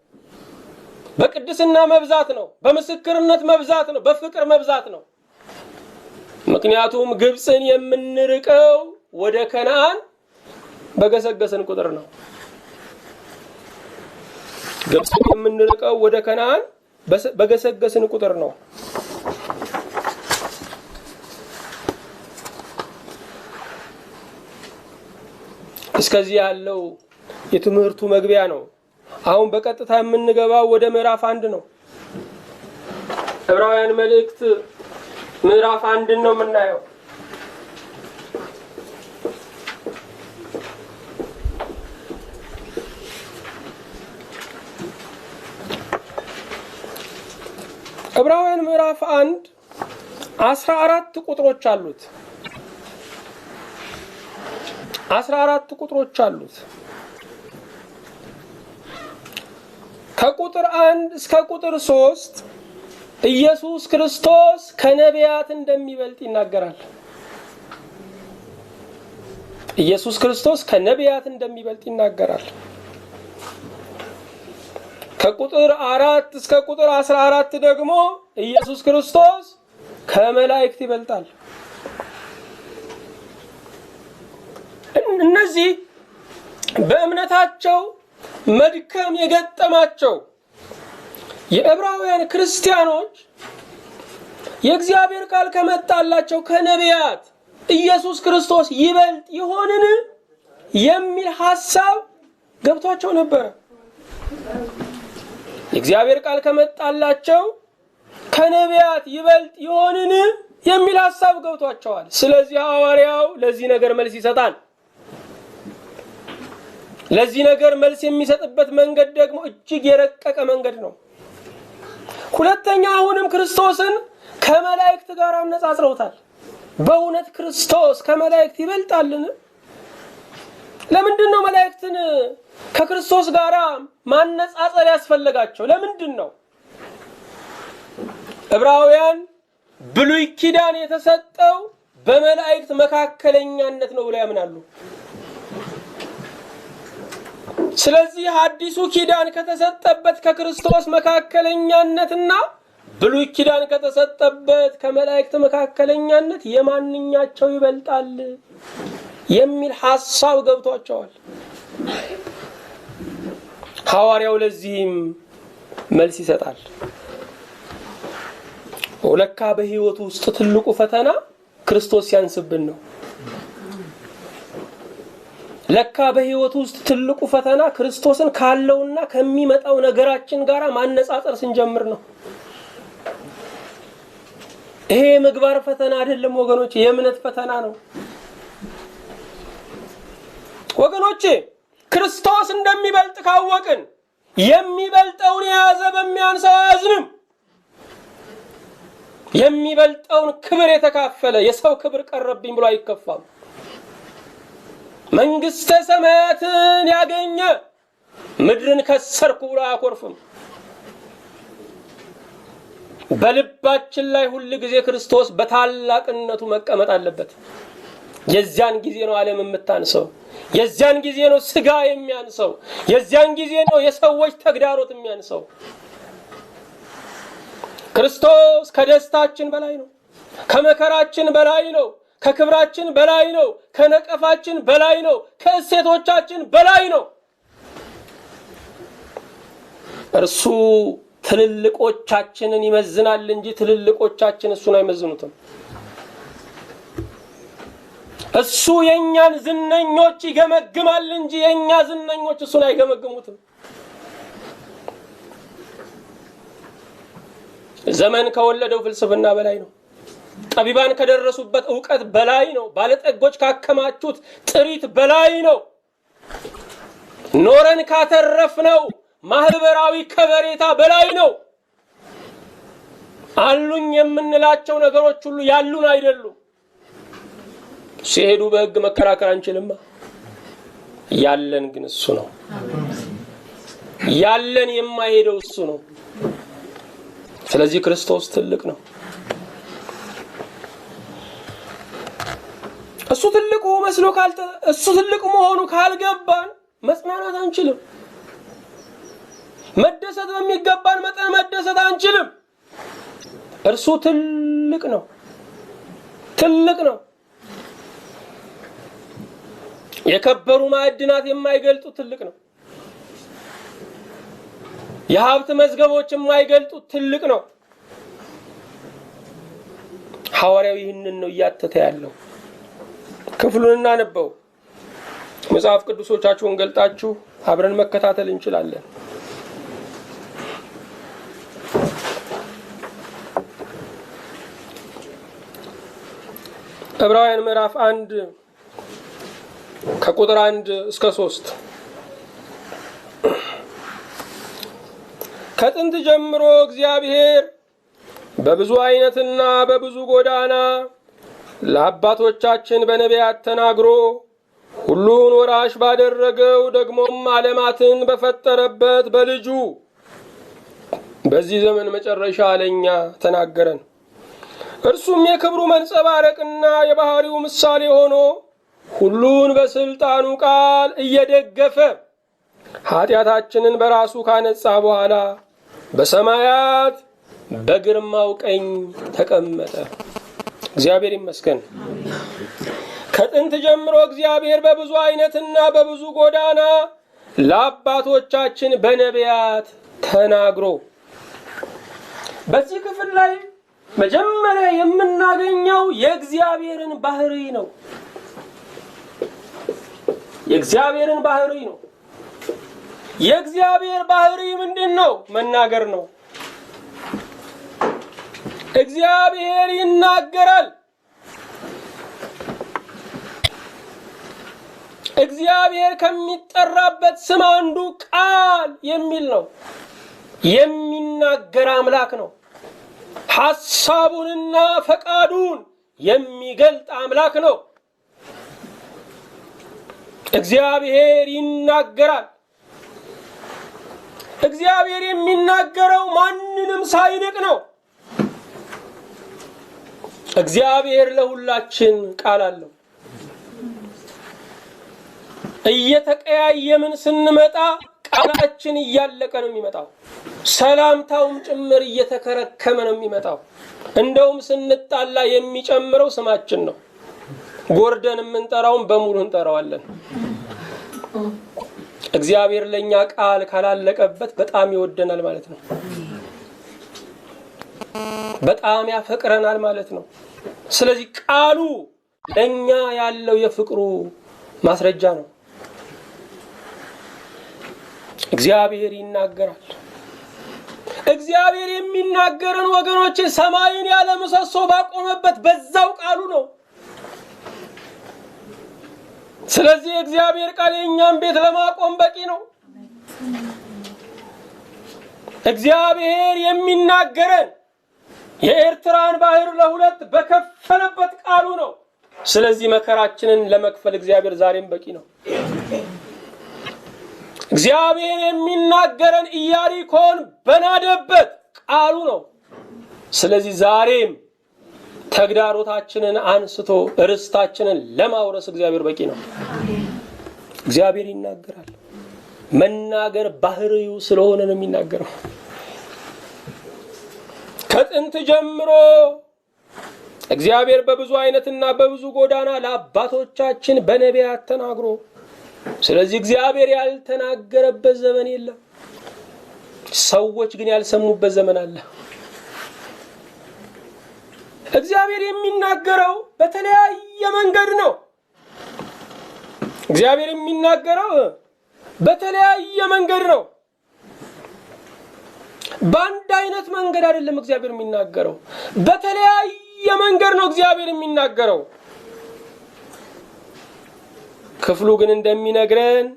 በቅድስና መብዛት ነው፣ በምስክርነት መብዛት ነው፣ በፍቅር መብዛት ነው። ምክንያቱም ግብፅን የምንርቀው ወደ ከነአን በገሰገስን ቁጥር ነው። ግብፅን የምንርቀው ወደ ከነአን በገሰገስን ቁጥር ነው። እስከዚህ ያለው የትምህርቱ መግቢያ ነው። አሁን በቀጥታ የምንገባው ወደ ምዕራፍ 1 ነው። ዕብራውያን መልእክት ምዕራፍ 1 ነው የምናየው። ዕብራውያን ምዕራፍ 1 14 ቁጥሮች አሉት። 14 ቁጥሮች አሉት። ከቁጥር 1 እስከ ቁጥር 3 ኢየሱስ ክርስቶስ ከነቢያት እንደሚበልጥ ይናገራል። ኢየሱስ ክርስቶስ ከነቢያት እንደሚበልጥ ይናገራል። ከቁጥር 4 እስከ ቁጥር 14 ደግሞ ኢየሱስ ክርስቶስ ከመላእክት ይበልጣል። እነዚህ በእምነታቸው መድከም የገጠማቸው የዕብራውያን ክርስቲያኖች የእግዚአብሔር ቃል ከመጣላቸው ከነቢያት ኢየሱስ ክርስቶስ ይበልጥ ይሆንን የሚል ሐሳብ ገብቷቸው ነበር። የእግዚአብሔር ቃል ከመጣላቸው ከነቢያት ይበልጥ ይሆንን የሚል ሐሳብ ገብቷቸዋል። ስለዚህ ሐዋርያው ለዚህ ነገር መልስ ይሰጣል። ለዚህ ነገር መልስ የሚሰጥበት መንገድ ደግሞ እጅግ የረቀቀ መንገድ ነው። ሁለተኛ አሁንም ክርስቶስን ከመላእክት ጋር አነጻጽረውታል። በእውነት ክርስቶስ ከመላእክት ይበልጣልን? ለምንድን ነው መላእክትን ከክርስቶስ ጋር ማነጻጸር ያስፈለጋቸው? ለምንድን ነው? ዕብራውያን ብሉይ ኪዳን የተሰጠው በመላእክት መካከለኛነት ነው ብለው ያምናሉ። ስለዚህ አዲሱ ኪዳን ከተሰጠበት ከክርስቶስ መካከለኛነትና ብሉይ ኪዳን ከተሰጠበት ከመላእክት መካከለኛነት የማንኛቸው ይበልጣል የሚል ሐሳብ ገብቷቸዋል። ሐዋርያው ለዚህም መልስ ይሰጣል። ለካ በሕይወቱ ውስጥ ትልቁ ፈተና ክርስቶስ ሲያንስብን ነው። ለካ በሕይወቱ ውስጥ ትልቁ ፈተና ክርስቶስን ካለውና ከሚመጣው ነገራችን ጋር ማነጻጸር ስንጀምር ነው። ይሄ የምግባር ፈተና አይደለም ወገኖቼ፣ የእምነት ፈተና ነው። ወገኖቼ ክርስቶስ እንደሚበልጥ ካወቅን የሚበልጠውን የያዘ በሚያንሰው አያዝንም። የሚበልጠውን ክብር የተካፈለ የሰው ክብር ቀረብኝ ብሎ አይከፋም። መንግስተ ሰማያትን ያገኘ ምድርን ከሰርኩ ብሎ አያኮርፍም። በልባችን ላይ ሁል ጊዜ ክርስቶስ በታላቅነቱ መቀመጥ አለበት። የዚያን ጊዜ ነው ዓለም የምታንሰው። የዚያን ጊዜ ነው ስጋ የሚያንሰው። የዚያን ጊዜ ነው የሰዎች ተግዳሮት የሚያንሰው። ክርስቶስ ከደስታችን በላይ ነው። ከመከራችን በላይ ነው። ከክብራችን በላይ ነው። ከነቀፋችን በላይ ነው። ከእሴቶቻችን በላይ ነው። እርሱ ትልልቆቻችንን ይመዝናል እንጂ ትልልቆቻችን እሱን አይመዝኑትም። እሱ የኛን ዝነኞች ይገመግማል እንጂ የኛ ዝነኞች እሱን አይገመግሙትም። ዘመን ከወለደው ፍልስፍና በላይ ነው። ጠቢባን ከደረሱበት ዕውቀት በላይ ነው። ባለጠጎች ካከማቹት ጥሪት በላይ ነው። ኖረን ካተረፍነው ማህበራዊ ከበሬታ በላይ ነው። አሉኝ የምንላቸው ነገሮች ሁሉ ያሉን አይደሉም። ሲሄዱ በሕግ መከራከር አንችልማ። ያለን ግን እሱ ነው። ያለን የማይሄደው እሱ ነው። ስለዚህ ክርስቶስ ትልቅ ነው። እሱ ትልቁ መስሎ እሱ ትልቅ መሆኑ ካልገባን መጽናናት አንችልም። መደሰት በሚገባን መጠን መደሰት አንችልም። እርሱ ትልቅ ነው። ትልቅ ነው። የከበሩ ማዕድናት የማይገልጡት ትልቅ ነው። የሀብት መዝገቦች የማይገልጡት ትልቅ ነው። ሐዋርያው ይህንን ነው እያተተ ያለው። ክፍሉን እናነበው። መጽሐፍ ቅዱሶቻችሁን ገልጣችሁ አብረን መከታተል እንችላለን። ዕብራውያን ምዕራፍ 1 ከቁጥር 1 እስከ 3 ከጥንት ጀምሮ እግዚአብሔር በብዙ አይነትና በብዙ ጎዳና ለአባቶቻችን በነቢያት ተናግሮ ሁሉን ወራሽ ባደረገው ደግሞም ዓለማትን በፈጠረበት በልጁ በዚህ ዘመን መጨረሻ ለእኛ ተናገረን። እርሱም የክብሩ መንጸባረቅና የባህሪው ምሳሌ ሆኖ ሁሉን በስልጣኑ ቃል እየደገፈ ኃጢአታችንን በራሱ ካነጻ በኋላ በሰማያት በግርማው ቀኝ ተቀመጠ። እግዚአብሔር ይመስገን። ከጥንት ጀምሮ እግዚአብሔር በብዙ አይነትና በብዙ ጎዳና ለአባቶቻችን በነቢያት ተናግሮ። በዚህ ክፍል ላይ መጀመሪያ የምናገኘው የእግዚአብሔርን ባህሪ ነው። የእግዚአብሔርን ባህሪ ነው። የእግዚአብሔር ባህሪ ምንድን ነው? መናገር ነው። እግዚአብሔር ይናገራል። እግዚአብሔር ከሚጠራበት ስም አንዱ ቃል የሚል ነው። የሚናገር አምላክ ነው። ሐሳቡንና ፈቃዱን የሚገልጥ አምላክ ነው። እግዚአብሔር ይናገራል። እግዚአብሔር የሚናገረው ማንንም ሳይንቅ ነው። እግዚአብሔር ለሁላችን ቃል አለው። እየተቀያየምን ስንመጣ ቃላችን እያለቀ ነው የሚመጣው። ሰላምታውም ጭምር እየተከረከመ ነው የሚመጣው። እንደውም ስንጣላ የሚጨምረው ስማችን ነው። ጎርደን የምንጠራውን በሙሉ እንጠራዋለን። እግዚአብሔር ለእኛ ቃል ካላለቀበት በጣም ይወደናል ማለት ነው። በጣም ያፈቅረናል ማለት ነው። ስለዚህ ቃሉ ለእኛ ያለው የፍቅሩ ማስረጃ ነው። እግዚአብሔር ይናገራል። እግዚአብሔር የሚናገረን ወገኖቼ ሰማይን ያለ ምሰሶ ባቆመበት በዛው ቃሉ ነው። ስለዚህ የእግዚአብሔር ቃል የእኛን ቤት ለማቆም በቂ ነው። እግዚአብሔር የሚናገረን የኤርትራን ባህር ለሁለት በከፈለበት ቃሉ ነው። ስለዚህ መከራችንን ለመክፈል እግዚአብሔር ዛሬም በቂ ነው። እግዚአብሔር የሚናገረን ኢያሪኮን በናደበት ቃሉ ነው። ስለዚህ ዛሬም ተግዳሮታችንን አንስቶ ርስታችንን ለማውረስ እግዚአብሔር በቂ ነው። እግዚአብሔር ይናገራል። መናገር ባህሪው ስለሆነ ነው የሚናገረው። ከጥንት ጀምሮ እግዚአብሔር በብዙ አይነትና በብዙ ጎዳና ለአባቶቻችን በነቢያት ተናግሮ፣ ስለዚህ እግዚአብሔር ያልተናገረበት ዘመን የለም። ሰዎች ግን ያልሰሙበት ዘመን አለ። እግዚአብሔር የሚናገረው በተለያየ መንገድ ነው። እግዚአብሔር የሚናገረው በተለያየ መንገድ ነው። በአንድ አይነት መንገድ አይደለም እግዚአብሔር የሚናገረው። በተለያየ መንገድ ነው እግዚአብሔር የሚናገረው። ክፍሉ ግን እንደሚነግረን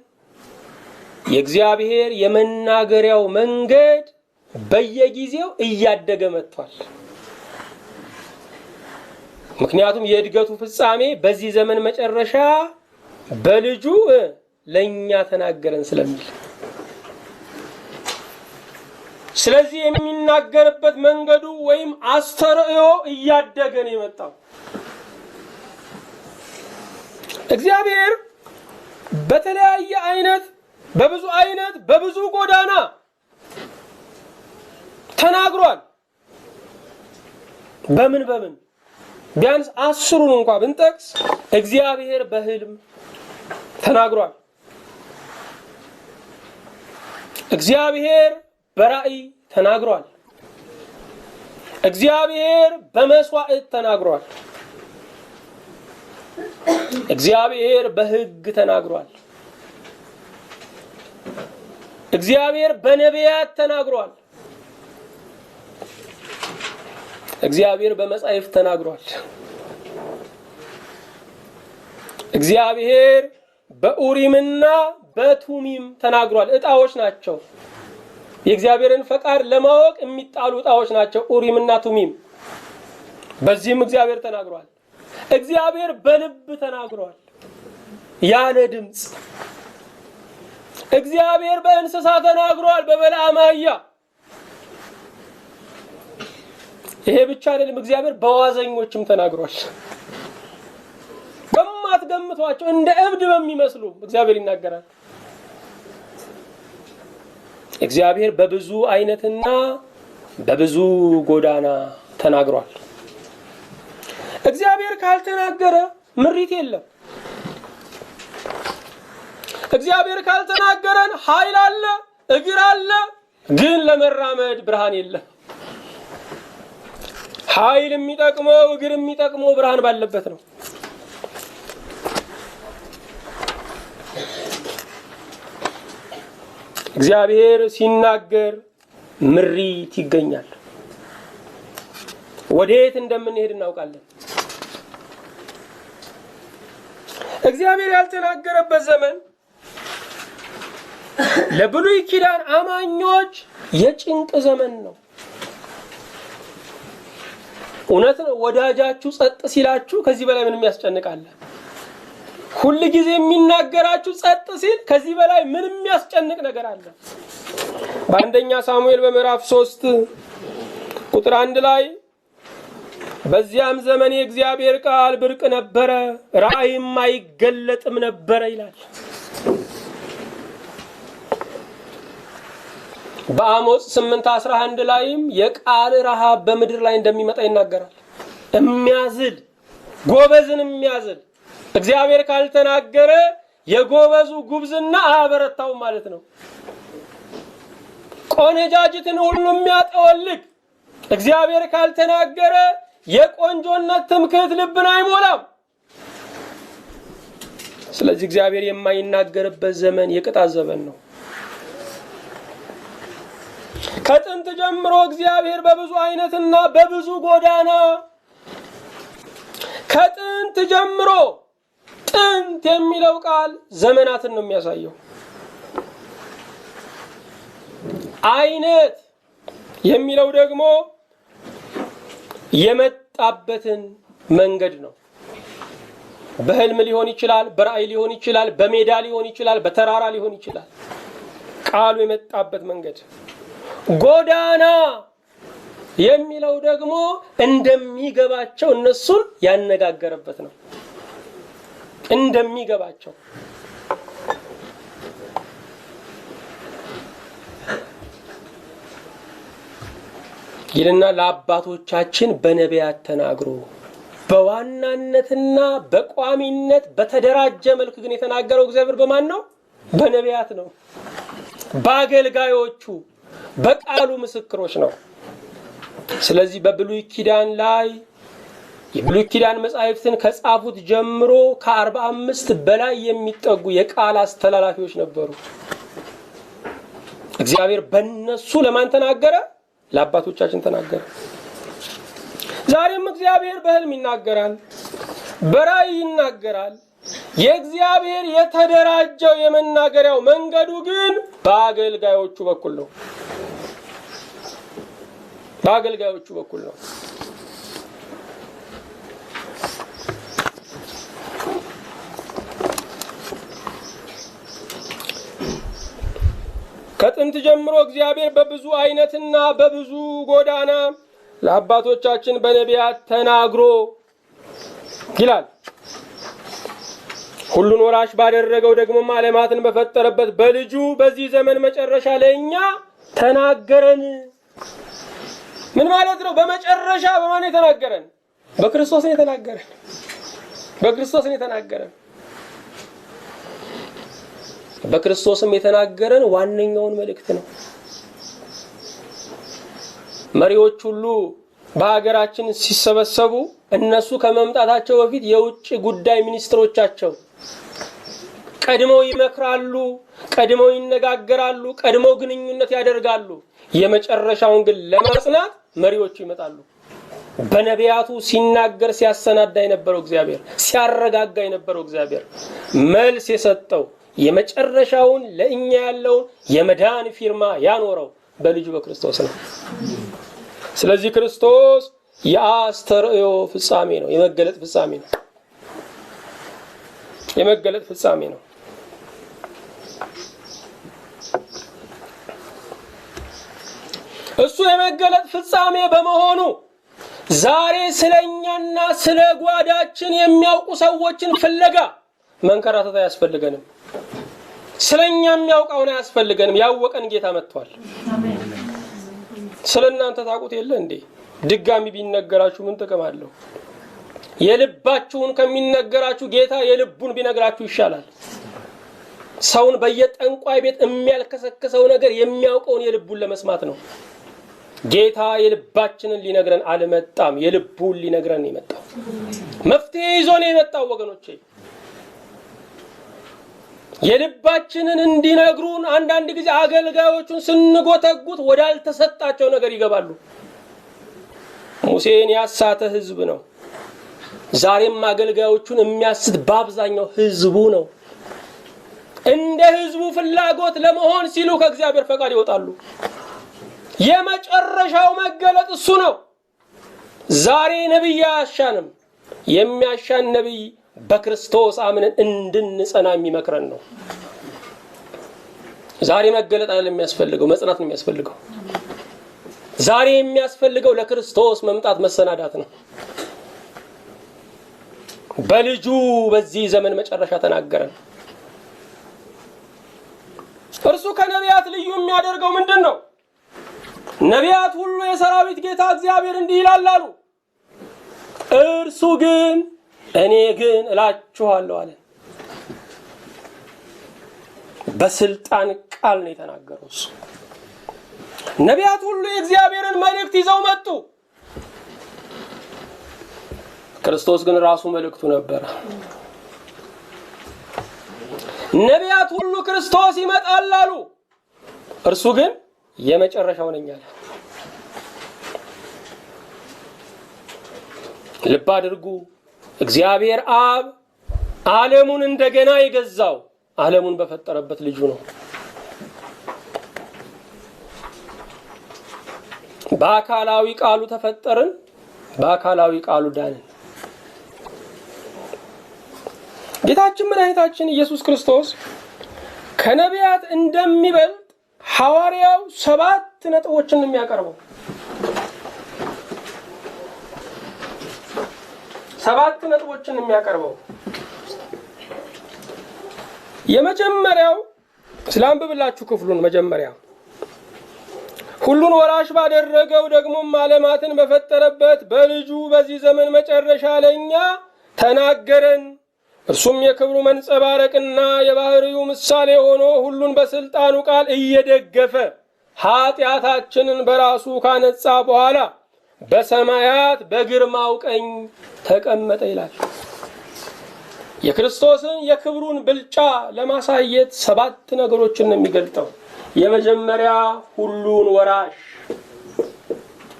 የእግዚአብሔር የመናገሪያው መንገድ በየጊዜው እያደገ መጥቷል። ምክንያቱም የእድገቱ ፍጻሜ በዚህ ዘመን መጨረሻ በልጁ ለእኛ ተናገረን ስለሚል፣ ስለዚህ የሚናገርበት መንገዱ ወይም አስተርእዮ እያደገ ነው የመጣው። እግዚአብሔር በተለያየ አይነት፣ በብዙ አይነት፣ በብዙ ጎዳና ተናግሯል። በምን በምን ቢያንስ 10ሩን እንኳ ብንጠቅስ እግዚአብሔር በህልም ተናግሯል። እግዚአብሔር በራእይ ተናግሯል። እግዚአብሔር በመስዋዕት ተናግሯል። እግዚአብሔር በሕግ ተናግሯል። እግዚአብሔር በነቢያት ተናግሯል። እግዚአብሔር በመጻሕፍት ተናግሯል። እግዚአብሔር በኡሪምና በቱሚም ተናግሯል። እጣዎች ናቸው። የእግዚአብሔርን ፈቃድ ለማወቅ የሚጣሉ ዕጣዎች ናቸው ኡሪምና ቱሚም። በዚህም እግዚአብሔር ተናግሯል። እግዚአብሔር በልብ ተናግሯል፣ ያለ ድምፅ። እግዚአብሔር በእንስሳ ተናግሯል፣ በበለዓም አህያ። ይሄ ብቻ አይደለም፣ እግዚአብሔር በዋዘኞችም ተናግሯል። በማትገምቷቸው እንደ እብድ በሚመስሉ እግዚአብሔር ይናገራል። እግዚአብሔር በብዙ አይነትና በብዙ ጎዳና ተናግሯል። እግዚአብሔር ካልተናገረ ምሪት የለም። እግዚአብሔር ካልተናገረን ኃይል አለ፣ እግር አለ፣ ግን ለመራመድ ብርሃን የለም። ኃይል የሚጠቅመው እግር የሚጠቅመው ብርሃን ባለበት ነው። እግዚአብሔር ሲናገር ምሪት ይገኛል። ወዴት እንደምንሄድ እናውቃለን። እግዚአብሔር ያልተናገረበት ዘመን ለብሉይ ኪዳን አማኞች የጭንቅ ዘመን ነው። እውነት ነው። ወዳጃችሁ ጸጥ ሲላችሁ ከዚህ በላይ ምንም ያስጨንቃል? ሁል ጊዜ የሚናገራችሁ ጸጥ ሲል ከዚህ በላይ ምንም የሚያስጨንቅ ነገር አለ? በአንደኛ ሳሙኤል በምዕራፍ 3 ቁጥር 1 ላይ በዚያም ዘመን የእግዚአብሔር ቃል ብርቅ ነበረ፣ ራእይም አይገለጥም ነበረ ይላል። በአሞጽ 8:11 ላይም የቃል ረሃብ በምድር ላይ እንደሚመጣ ይናገራል። የሚያዝል ጎበዝን የሚያዝል እግዚአብሔር ካልተናገረ የጎበዙ ጉብዝና አያበረታውም ማለት ነው። ቆነጃጅትን ሁሉ የሚያጠወልግ እግዚአብሔር ካልተናገረ የቆንጆነት ትምክህት ልብን አይሞላም። ስለዚህ እግዚአብሔር የማይናገርበት ዘመን የቅጣት ዘመን ነው። ከጥንት ጀምሮ እግዚአብሔር በብዙ አይነትና በብዙ ጎዳና ከጥንት ጀምሮ፣ ጥንት የሚለው ቃል ዘመናትን ነው የሚያሳየው። አይነት የሚለው ደግሞ የመጣበትን መንገድ ነው። በህልም ሊሆን ይችላል፣ በራእይ ሊሆን ይችላል፣ በሜዳ ሊሆን ይችላል፣ በተራራ ሊሆን ይችላል። ቃሉ የመጣበት መንገድ። ጎዳና የሚለው ደግሞ እንደሚገባቸው እነሱን ያነጋገረበት ነው። እንደሚገባቸው ይልና ለአባቶቻችን በነቢያት ተናግሮ በዋናነትና በቋሚነት በተደራጀ መልክ ግን የተናገረው እግዚአብሔር በማን ነው? በነቢያት ነው። በአገልጋዮቹ በቃሉ ምስክሮች ነው። ስለዚህ በብሉይ ኪዳን ላይ የብሉይ ኪዳን መጻሕፍትን ከጻፉት ጀምሮ ከ45 በላይ የሚጠጉ የቃል አስተላላፊዎች ነበሩ። እግዚአብሔር በእነሱ ለማን ተናገረ? ለአባቶቻችን ተናገረ። ዛሬም እግዚአብሔር በህልም ይናገራል፣ በራእይ ይናገራል። የእግዚአብሔር የተደራጀው የመናገሪያው መንገዱ ግን በአገልጋዮቹ በኩል ነው። በአገልጋዮቹ በኩል ነው። ከጥንት ጀምሮ እግዚአብሔር በብዙ አይነትና በብዙ ጎዳና ለአባቶቻችን በነቢያት ተናግሮ ይላል። ሁሉን ወራሽ ባደረገው ደግሞም ዓለማትን በፈጠረበት በልጁ በዚህ ዘመን መጨረሻ ለእኛ ተናገረን። ምን ማለት ነው? በመጨረሻ በማን የተናገረን? በክርስቶስ ነው የተናገረን። በክርስቶስ ነው የተናገረን። በክርስቶስም የተናገረን ዋነኛውን መልእክት ነው። መሪዎች ሁሉ በሀገራችን ሲሰበሰቡ እነሱ ከመምጣታቸው በፊት የውጭ ጉዳይ ሚኒስትሮቻቸው ቀድመው ይመክራሉ፣ ቀድመው ይነጋገራሉ፣ ቀድመው ግንኙነት ያደርጋሉ። የመጨረሻውን ግን ለማጽናት መሪዎቹ ይመጣሉ። በነቢያቱ ሲናገር ሲያሰናዳ የነበረው እግዚአብሔር፣ ሲያረጋጋ የነበረው እግዚአብሔር መልስ የሰጠው የመጨረሻውን ለእኛ ያለውን የመዳን ፊርማ ያኖረው በልጁ በክርስቶስ ነው። ስለዚህ ክርስቶስ የአስተርእዮ ፍጻሜ ነው፣ የመገለጥ ፍጻሜ ነው። የመገለጥ ፍጻሜ ነው። እሱ የመገለጥ ፍጻሜ በመሆኑ ዛሬ ስለኛና ስለ ጓዳችን የሚያውቁ ሰዎችን ፍለጋ መንከራተት አያስፈልገንም። ስለኛ የሚያውቀውን አያስፈልገንም። ያወቀን ጌታ መጥቷል። ስለናንተ ታውቁት የለ እንዴ? ድጋሚ ቢነገራችሁ ምን ጥቅም አለው? የልባችሁን ከሚነገራችሁ ጌታ የልቡን ቢነግራችሁ ይሻላል። ሰውን በየጠንቋይ ቤት የሚያልከሰከሰው ነገር የሚያውቀውን የልቡን ለመስማት ነው። ጌታ የልባችንን ሊነግረን አልመጣም፣ የልቡን ሊነግረን ነው የመጣው። መፍትሄ ይዞ ነው የመጣው ወገኖቼ። የልባችንን እንዲነግሩን አንዳንድ ጊዜ አገልጋዮቹን ስንጎተጉት ወዳልተሰጣቸው ነገር ይገባሉ። ሙሴን ያሳተ ህዝብ ነው። ዛሬም አገልጋዮቹን የሚያስት በአብዛኛው ህዝቡ ነው። እንደ ህዝቡ ፍላጎት ለመሆን ሲሉ ከእግዚአብሔር ፈቃድ ይወጣሉ። የመጨረሻው መገለጥ እሱ ነው። ዛሬ ነብይ አያሻንም። የሚያሻን ነብይ በክርስቶስ አምነን እንድንጸና የሚመክረን ነው። ዛሬ መገለጥ አይደለም የሚያስፈልገው፣ መጽናት ነው የሚያስፈልገው። ዛሬ የሚያስፈልገው ለክርስቶስ መምጣት መሰናዳት ነው። በልጁ በዚህ ዘመን መጨረሻ ተናገረን። እርሱ ከነቢያት ልዩ የሚያደርገው ምንድን ነው? ነቢያት ሁሉ የሰራዊት ጌታ እግዚአብሔር እንዲህ ይላል አሉ። እርሱ ግን እኔ ግን እላችኋለሁ አለ። በስልጣን ቃል ነው የተናገረው እሱ። ነቢያት ሁሉ የእግዚአብሔርን መልእክት ይዘው መጡ። ክርስቶስ ግን ራሱ መልእክቱ ነበረ። ነቢያት ሁሉ ክርስቶስ ይመጣል አሉ። እርሱ ግን የመጨረሻው ነኝ አለ። ልብ አድርጉ። እግዚአብሔር አብ ዓለሙን እንደገና የገዛው ዓለሙን በፈጠረበት ልጁ ነው። በአካላዊ ቃሉ ተፈጠርን፣ በአካላዊ ቃሉ ዳንን። ጌታችን መድኃኒታችን ኢየሱስ ክርስቶስ ከነቢያት እንደሚበልጥ ሐዋርያው 7 ነጥቦችን የሚያቀርበው 7 ነጥቦችን የሚያቀርበው የመጀመሪያው ስላንብብላችሁ ክፍሉን መጀመሪያ ሁሉን ወራሽ ባደረገው ደግሞም ዓለማትን በፈጠረበት በልጁ በዚህ ዘመን መጨረሻ ለኛ ተናገረን። እርሱም የክብሩ መንጸባረቅና የባህሪው ምሳሌ ሆኖ ሁሉን በስልጣኑ ቃል እየደገፈ ኃጢአታችንን በራሱ ካነጻ በኋላ በሰማያት በግርማው ቀኝ ተቀመጠ ይላል። የክርስቶስን የክብሩን ብልጫ ለማሳየት 7 ነገሮችን ነው የሚገልጠው። የመጀመሪያ ሁሉን ወራሽ፣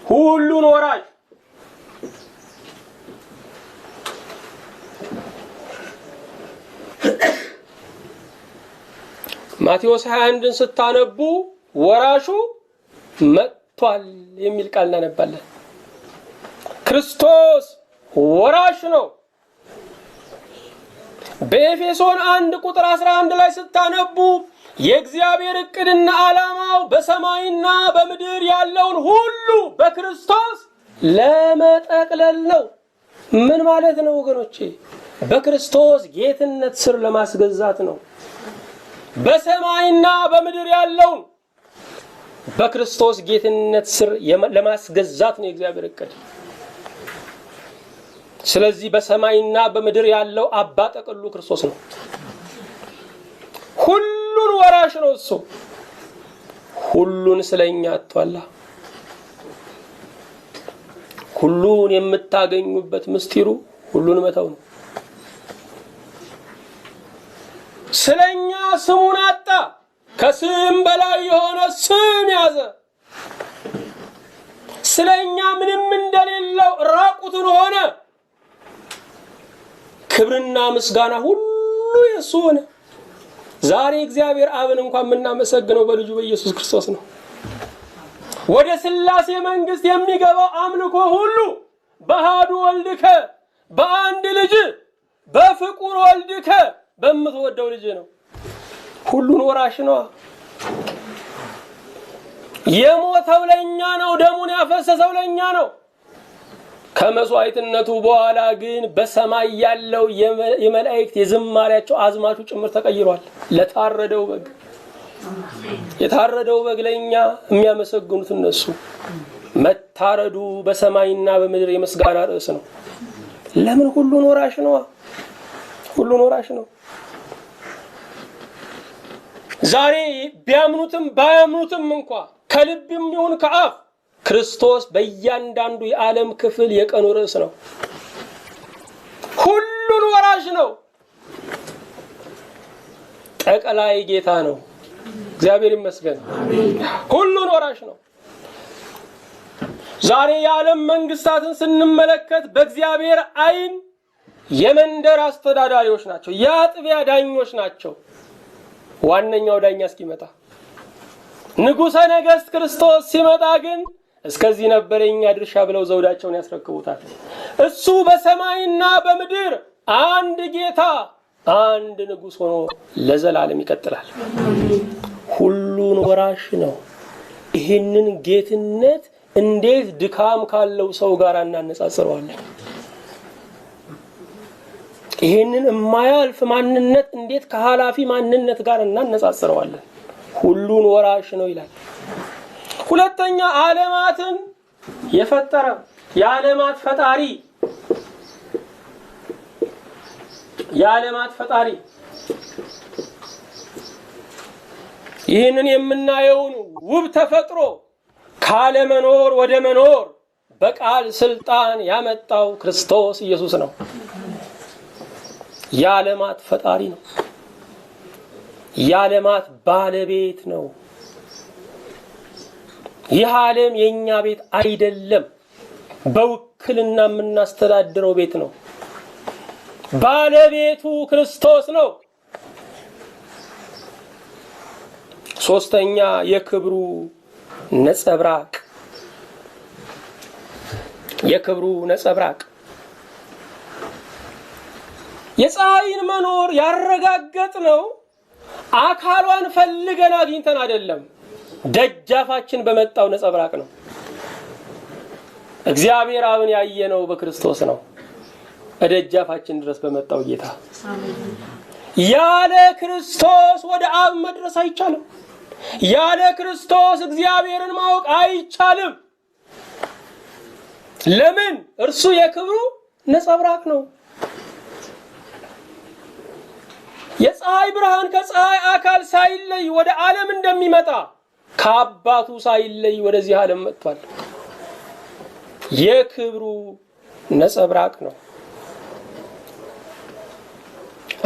ሁሉን ወራሽ። ማቴዎስ 21ን ስታነቡ ወራሹ መጥቷል የሚል ቃል እናነባለን። ክርስቶስ ወራሽ ነው። በኤፌሶን 1 ቁጥር 11 ላይ ስታነቡ የእግዚአብሔር እቅድና ዓላማው በሰማይና በምድር ያለውን ሁሉ በክርስቶስ ለመጠቅለል ነው። ምን ማለት ነው ወገኖቼ? በክርስቶስ ጌትነት ስር ለማስገዛት ነው። በሰማይና በምድር ያለውን በክርስቶስ ጌትነት ስር ለማስገዛት ነው የእግዚአብሔር እቅድ። ስለዚህ በሰማይና በምድር ያለው አባ ጠቅሉ ክርስቶስ ነው። ሁሉን ወራሽ ነው እሱ። ሁሉን ስለኛ አጥቷላ። ሁሉን የምታገኙበት ምስጢሩ ሁሉን መተው ነው። ስለኛ ስሙን አጣ። ከስም በላይ የሆነ ስም ያዘ። ስለኛ ምንም እንደሌለው ራቁቱን ሆነ። ክብርና ምስጋና ሁሉ የሱ ሆነ። ዛሬ እግዚአብሔር አብን እንኳን የምናመሰግነው በልጁ በኢየሱስ ክርስቶስ ነው። ወደ ሥላሴ መንግሥት የሚገባው አምልኮ ሁሉ በአሐዱ ወልድከ፣ በአንድ ልጅ፣ በፍቁር ወልድከ፣ በምትወደው ልጅ ነው። ሁሉን ወራሽ ነዋ። የሞተው ለእኛ ነው። ደሙን ያፈሰሰው ለእኛ ነው። ከመስዋዕትነቱ በኋላ ግን በሰማይ ያለው የመላእክት የዝማሪያቸው አዝማቹ ጭምር ተቀይሯል። ለታረደው በግ፣ የታረደው በግ ለእኛ የሚያመሰግኑት እነሱ። መታረዱ በሰማይና በምድር የምስጋና ርዕስ ነው። ለምን? ሁሉን ወራሽ ነዋ። ሁሉን ወራሽ ነው። ዛሬ ቢያምኑትም ባያምኑትም እንኳ ከልብም ይሁን ከአፍ ክርስቶስ በእያንዳንዱ የዓለም ክፍል የቀኑ ርዕስ ነው። ሁሉን ወራሽ ነው። ጠቅላይ ጌታ ነው። እግዚአብሔር ይመስገን። ሁሉን ወራሽ ነው። ዛሬ የዓለም መንግስታትን ስንመለከት በእግዚአብሔር ዓይን የመንደር አስተዳዳሪዎች ናቸው፣ የአጥቢያ ዳኞች ናቸው። ዋነኛው ዳኛ እስኪመጣ፣ ንጉሠ ነገሥት ክርስቶስ ሲመጣ ግን እስከዚህ ነበር የኛ ድርሻ ብለው ዘውዳቸውን ያስረክቡታል። እሱ በሰማይና በምድር አንድ ጌታ፣ አንድ ንጉሥ ሆኖ ለዘላለም ይቀጥላል። ሁሉን ወራሽ ነው። ይህንን ጌትነት እንዴት ድካም ካለው ሰው ጋር እናነጻጽረዋለን? ይህንን የማያልፍ ማንነት እንዴት ከኃላፊ ማንነት ጋር እናነጻጽረዋለን? ሁሉን ወራሽ ነው ይላል። ሁለተኛ፣ ዓለማትን የፈጠረ፣ የዓለማት ፈጣሪ፣ የዓለማት ፈጣሪ። ይህንን የምናየውን ውብ ተፈጥሮ ካለመኖር ወደ መኖር በቃል ስልጣን ያመጣው ክርስቶስ ኢየሱስ ነው። የዓለማት ፈጣሪ ነው። የዓለማት ባለቤት ነው። ይህ ዓለም የእኛ ቤት አይደለም። በውክልና የምናስተዳድረው ቤት ነው። ባለቤቱ ክርስቶስ ነው። ሶስተኛ፣ የክብሩ ነጸብራቅ፣ የክብሩ ነጸብራቅ። የፀሐይን መኖር ያረጋገጥ ነው አካሏን ፈልገን አግኝተን አይደለም፣ ደጃፋችን በመጣው ነጸብራቅ ነው። እግዚአብሔር አብን ያየነው በክርስቶስ ነው፣ እደጃፋችን ድረስ በመጣው ጌታ። ያለ ክርስቶስ ወደ አብ መድረስ አይቻልም። ያለ ክርስቶስ እግዚአብሔርን ማወቅ አይቻልም። ለምን? እርሱ የክብሩ ነጸብራቅ ነው። የፀሐይ ብርሃን ከፀሐይ አካል ሳይለይ ወደ ዓለም እንደሚመጣ ከአባቱ ሳይለይ ወደዚህ ዓለም መጥቷል። የክብሩ ነጸብራቅ ነው።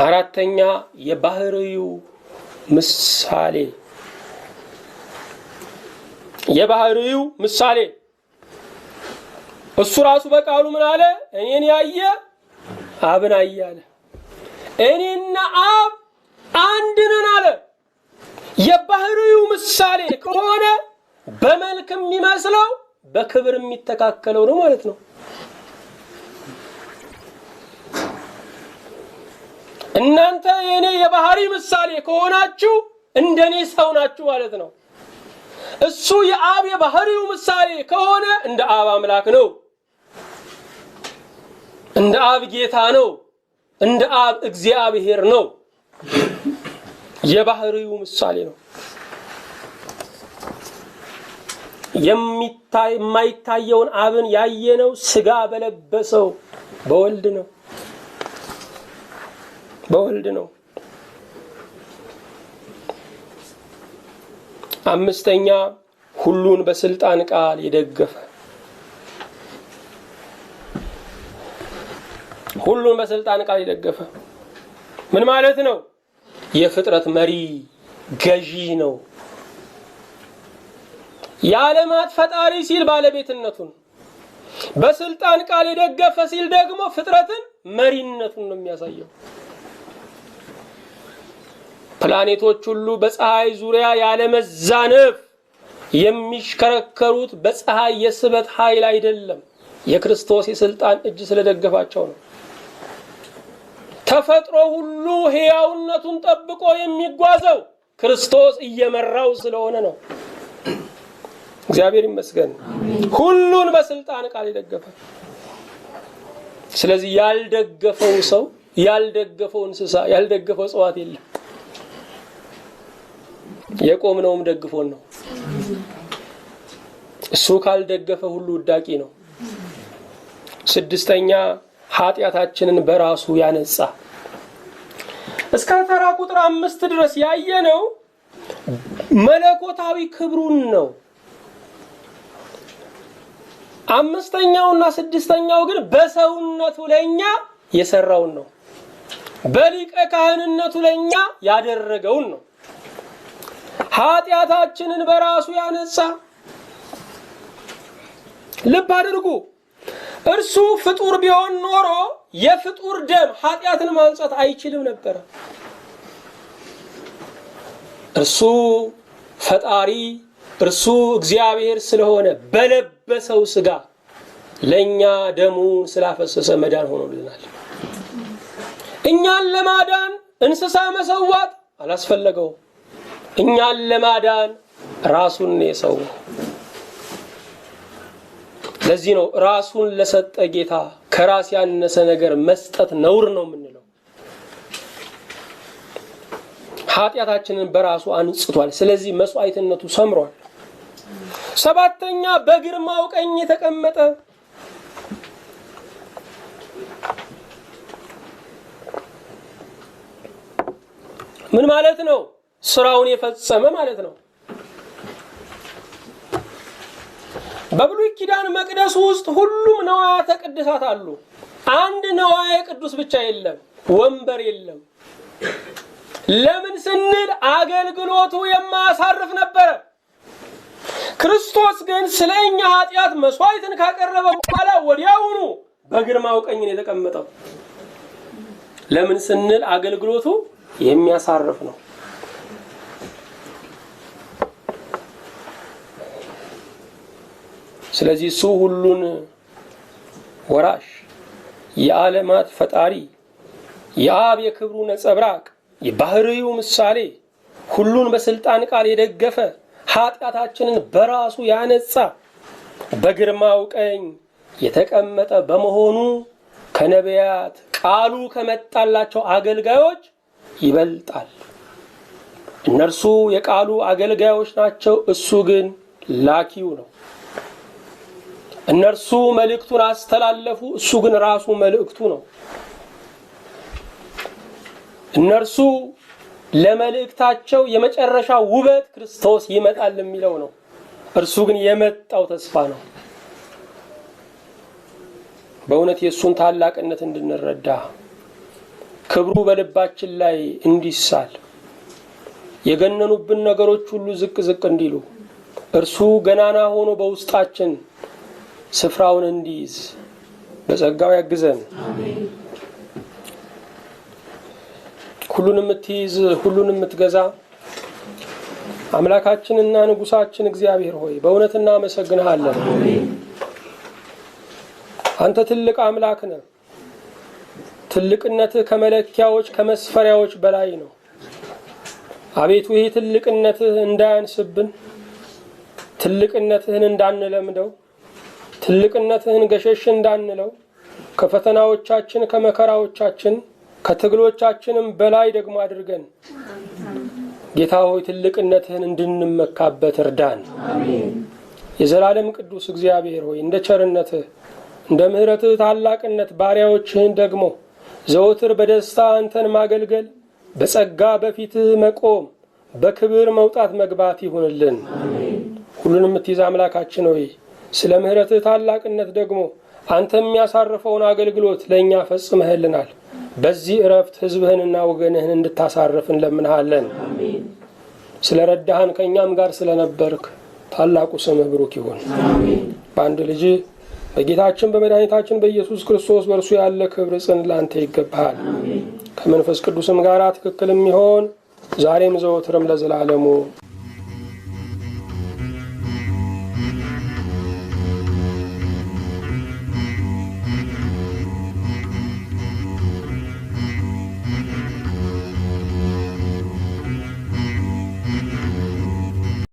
አራተኛ፣ የባህሪው ምሳሌ፣ የባህሪው ምሳሌ። እሱ ራሱ በቃሉ ምን አለ? እኔን ያየ አብን አየ አለ። እኔና አብ አንድ ነን አለ። የባህሪው ምሳሌ ከሆነ በመልክ የሚመስለው በክብር የሚተካከለው ነው ማለት ነው። እናንተ የእኔ የባህሪ ምሳሌ ከሆናችሁ እንደኔ ሰው ናችሁ ማለት ነው። እሱ የአብ የባህሪው ምሳሌ ከሆነ እንደ አብ አምላክ ነው፣ እንደ አብ ጌታ ነው፣ እንደ አብ እግዚአብሔር ነው። የባህሪው ምሳሌ ነው። የማይታየውን አብን ያየነው ስጋ በለበሰው በወልድ ነው። በወልድ ነው። አምስተኛ፣ ሁሉን በስልጣን ቃል የደገፈ፣ ሁሉን በስልጣን ቃል የደገፈ ምን ማለት ነው? የፍጥረት መሪ፣ ገዢ ነው። የዓለማት ፈጣሪ ሲል ባለቤትነቱን፣ በስልጣን ቃል የደገፈ ሲል ደግሞ ፍጥረትን መሪነቱን ነው የሚያሳየው። ፕላኔቶች ሁሉ በፀሐይ ዙሪያ ያለመዛነፍ፣ የሚሽከረከሩት በፀሐይ የስበት ኃይል አይደለም፣ የክርስቶስ የስልጣን እጅ ስለደገፋቸው ነው። ተፈጥሮ ሁሉ ሕያውነቱን ጠብቆ የሚጓዘው ክርስቶስ እየመራው ስለሆነ ነው። እግዚአብሔር ይመስገን። ሁሉን በስልጣን ቃል የደገፈ። ስለዚህ ያልደገፈው ሰው፣ ያልደገፈው እንስሳ፣ ያልደገፈው እጽዋት የለም። የቆምነውም ደግፎን ነው። እሱ ካልደገፈ ሁሉ ውዳቂ ነው። ስድስተኛ ኃጢአታችንን በራሱ ያነጻ። እስከ ተራ ቁጥር 5 ድረስ ያየነው መለኮታዊ ክብሩን ነው። 5ኛውና 6ኛው ግን በሰውነቱ ለኛ የሰራውን ነው። በሊቀ ካህንነቱ ለኛ ያደረገውን ነው። ኃጢአታችንን በራሱ ያነጻ። ልብ አድርጉ። እርሱ ፍጡር ቢሆን ኖሮ የፍጡር ደም ኃጢአትን ማንጻት አይችልም ነበር። እርሱ ፈጣሪ፣ እርሱ እግዚአብሔር ስለሆነ በለበሰው ስጋ ለኛ ደሙን ስላፈሰሰ መዳን ሆኖልናል። እኛን ለማዳን እንስሳ መሰዋት አላስፈለገውም። እኛን ለማዳን ራሱን የሰዋው። ለዚህ ነው ራሱን ለሰጠ ጌታ ከራስ ያነሰ ነገር መስጠት ነውር ነው የምንለው። ኃጢአታችንን በራሱ አንጽቷል። ስለዚህ መስዋዕትነቱ ሰምሯል። 7ኛ በግርማው ቀኝ የተቀመጠ። ምን ማለት ነው? ስራውን የፈጸመ ማለት ነው። በብሉይ ኪዳን መቅደስ ውስጥ ሁሉም ነዋያተ ቅድሳት አሉ። አንድ ነዋየ ቅዱስ ብቻ የለም፣ ወንበር የለም። ለምን ስንል አገልግሎቱ የማያሳርፍ ነበረ። ክርስቶስ ግን ስለኛ ኃጢአት መስዋዕትን ካቀረበ በኋላ ወዲያውኑ በግርማው ቀኝ ነው የተቀመጠው። ለምን ስንል አገልግሎቱ የሚያሳርፍ ነው። ስለዚህ እሱ ሁሉን ወራሽ፣ የዓለማት ፈጣሪ፣ የአብ የክብሩ ነጸብራቅ፣ የባህሪው ምሳሌ፣ ሁሉን በስልጣን ቃል የደገፈ፣ ኃጢአታችንን በራሱ ያነጻ፣ በግርማው ቀኝ የተቀመጠ በመሆኑ ከነቢያት ቃሉ ከመጣላቸው አገልጋዮች ይበልጣል። እነርሱ የቃሉ አገልጋዮች ናቸው፣ እሱ ግን ላኪው ነው። እነርሱ መልእክቱን አስተላለፉ፣ እሱ ግን ራሱ መልእክቱ ነው። እነርሱ ለመልእክታቸው የመጨረሻ ውበት ክርስቶስ ይመጣል የሚለው ነው። እርሱ ግን የመጣው ተስፋ ነው። በእውነት የእሱን ታላቅነት እንድንረዳ፣ ክብሩ በልባችን ላይ እንዲሳል፣ የገነኑብን ነገሮች ሁሉ ዝቅ ዝቅ እንዲሉ፣ እርሱ ገናና ሆኖ በውስጣችን ስፍራውን እንዲይዝ በጸጋው ያግዘን። ሁሉን የምትይዝ፣ ሁሉን የምትገዛ አምላካችንና ንጉሳችን እግዚአብሔር ሆይ በእውነት እናመሰግንሃለን። አንተ ትልቅ አምላክ ነህ። ትልቅነትህ ከመለኪያዎች ከመስፈሪያዎች በላይ ነው። አቤቱ ይህ ትልቅነትህ እንዳያንስብን፣ ትልቅነትህን እንዳንለምደው፣ ትልቅነትህን ገሸሽ እንዳንለው፣ ከፈተናዎቻችን፣ ከመከራዎቻችን፣ ከትግሎቻችንም በላይ ደግሞ አድርገን ጌታ ሆይ ትልቅነትህን እንድንመካበት እርዳን። የዘላለም ቅዱስ እግዚአብሔር ሆይ እንደ ቸርነትህ እንደ ምሕረትህ ታላቅነት ባሪያዎችህን ደግሞ ዘወትር በደስታ አንተን ማገልገል፣ በጸጋ በፊትህ መቆም፣ በክብር መውጣት መግባት ይሁንልን። ሁሉንም የምትይዝ አምላካችን ሆይ ስለ ምሕረትህ ታላቅነት ደግሞ አንተ የሚያሳርፈውን አገልግሎት ለእኛ ፈጽመህልናል። በዚህ እረፍት ሕዝብህንና ወገንህን እንድታሳርፍ እንለምንሃለን። ስለ ረዳህን ከእኛም ጋር ስለነበርክ ታላቁ ስምህ ብሩክ ይሁን። በአንድ ልጅ በጌታችን በመድኃኒታችን በኢየሱስ ክርስቶስ በእርሱ ያለ ክብር ጽን ላንተ ይገባሃል። ከመንፈስ ቅዱስም ጋር ትክክልም ይሆን ዛሬም ዘወትርም ለዘላለሙ።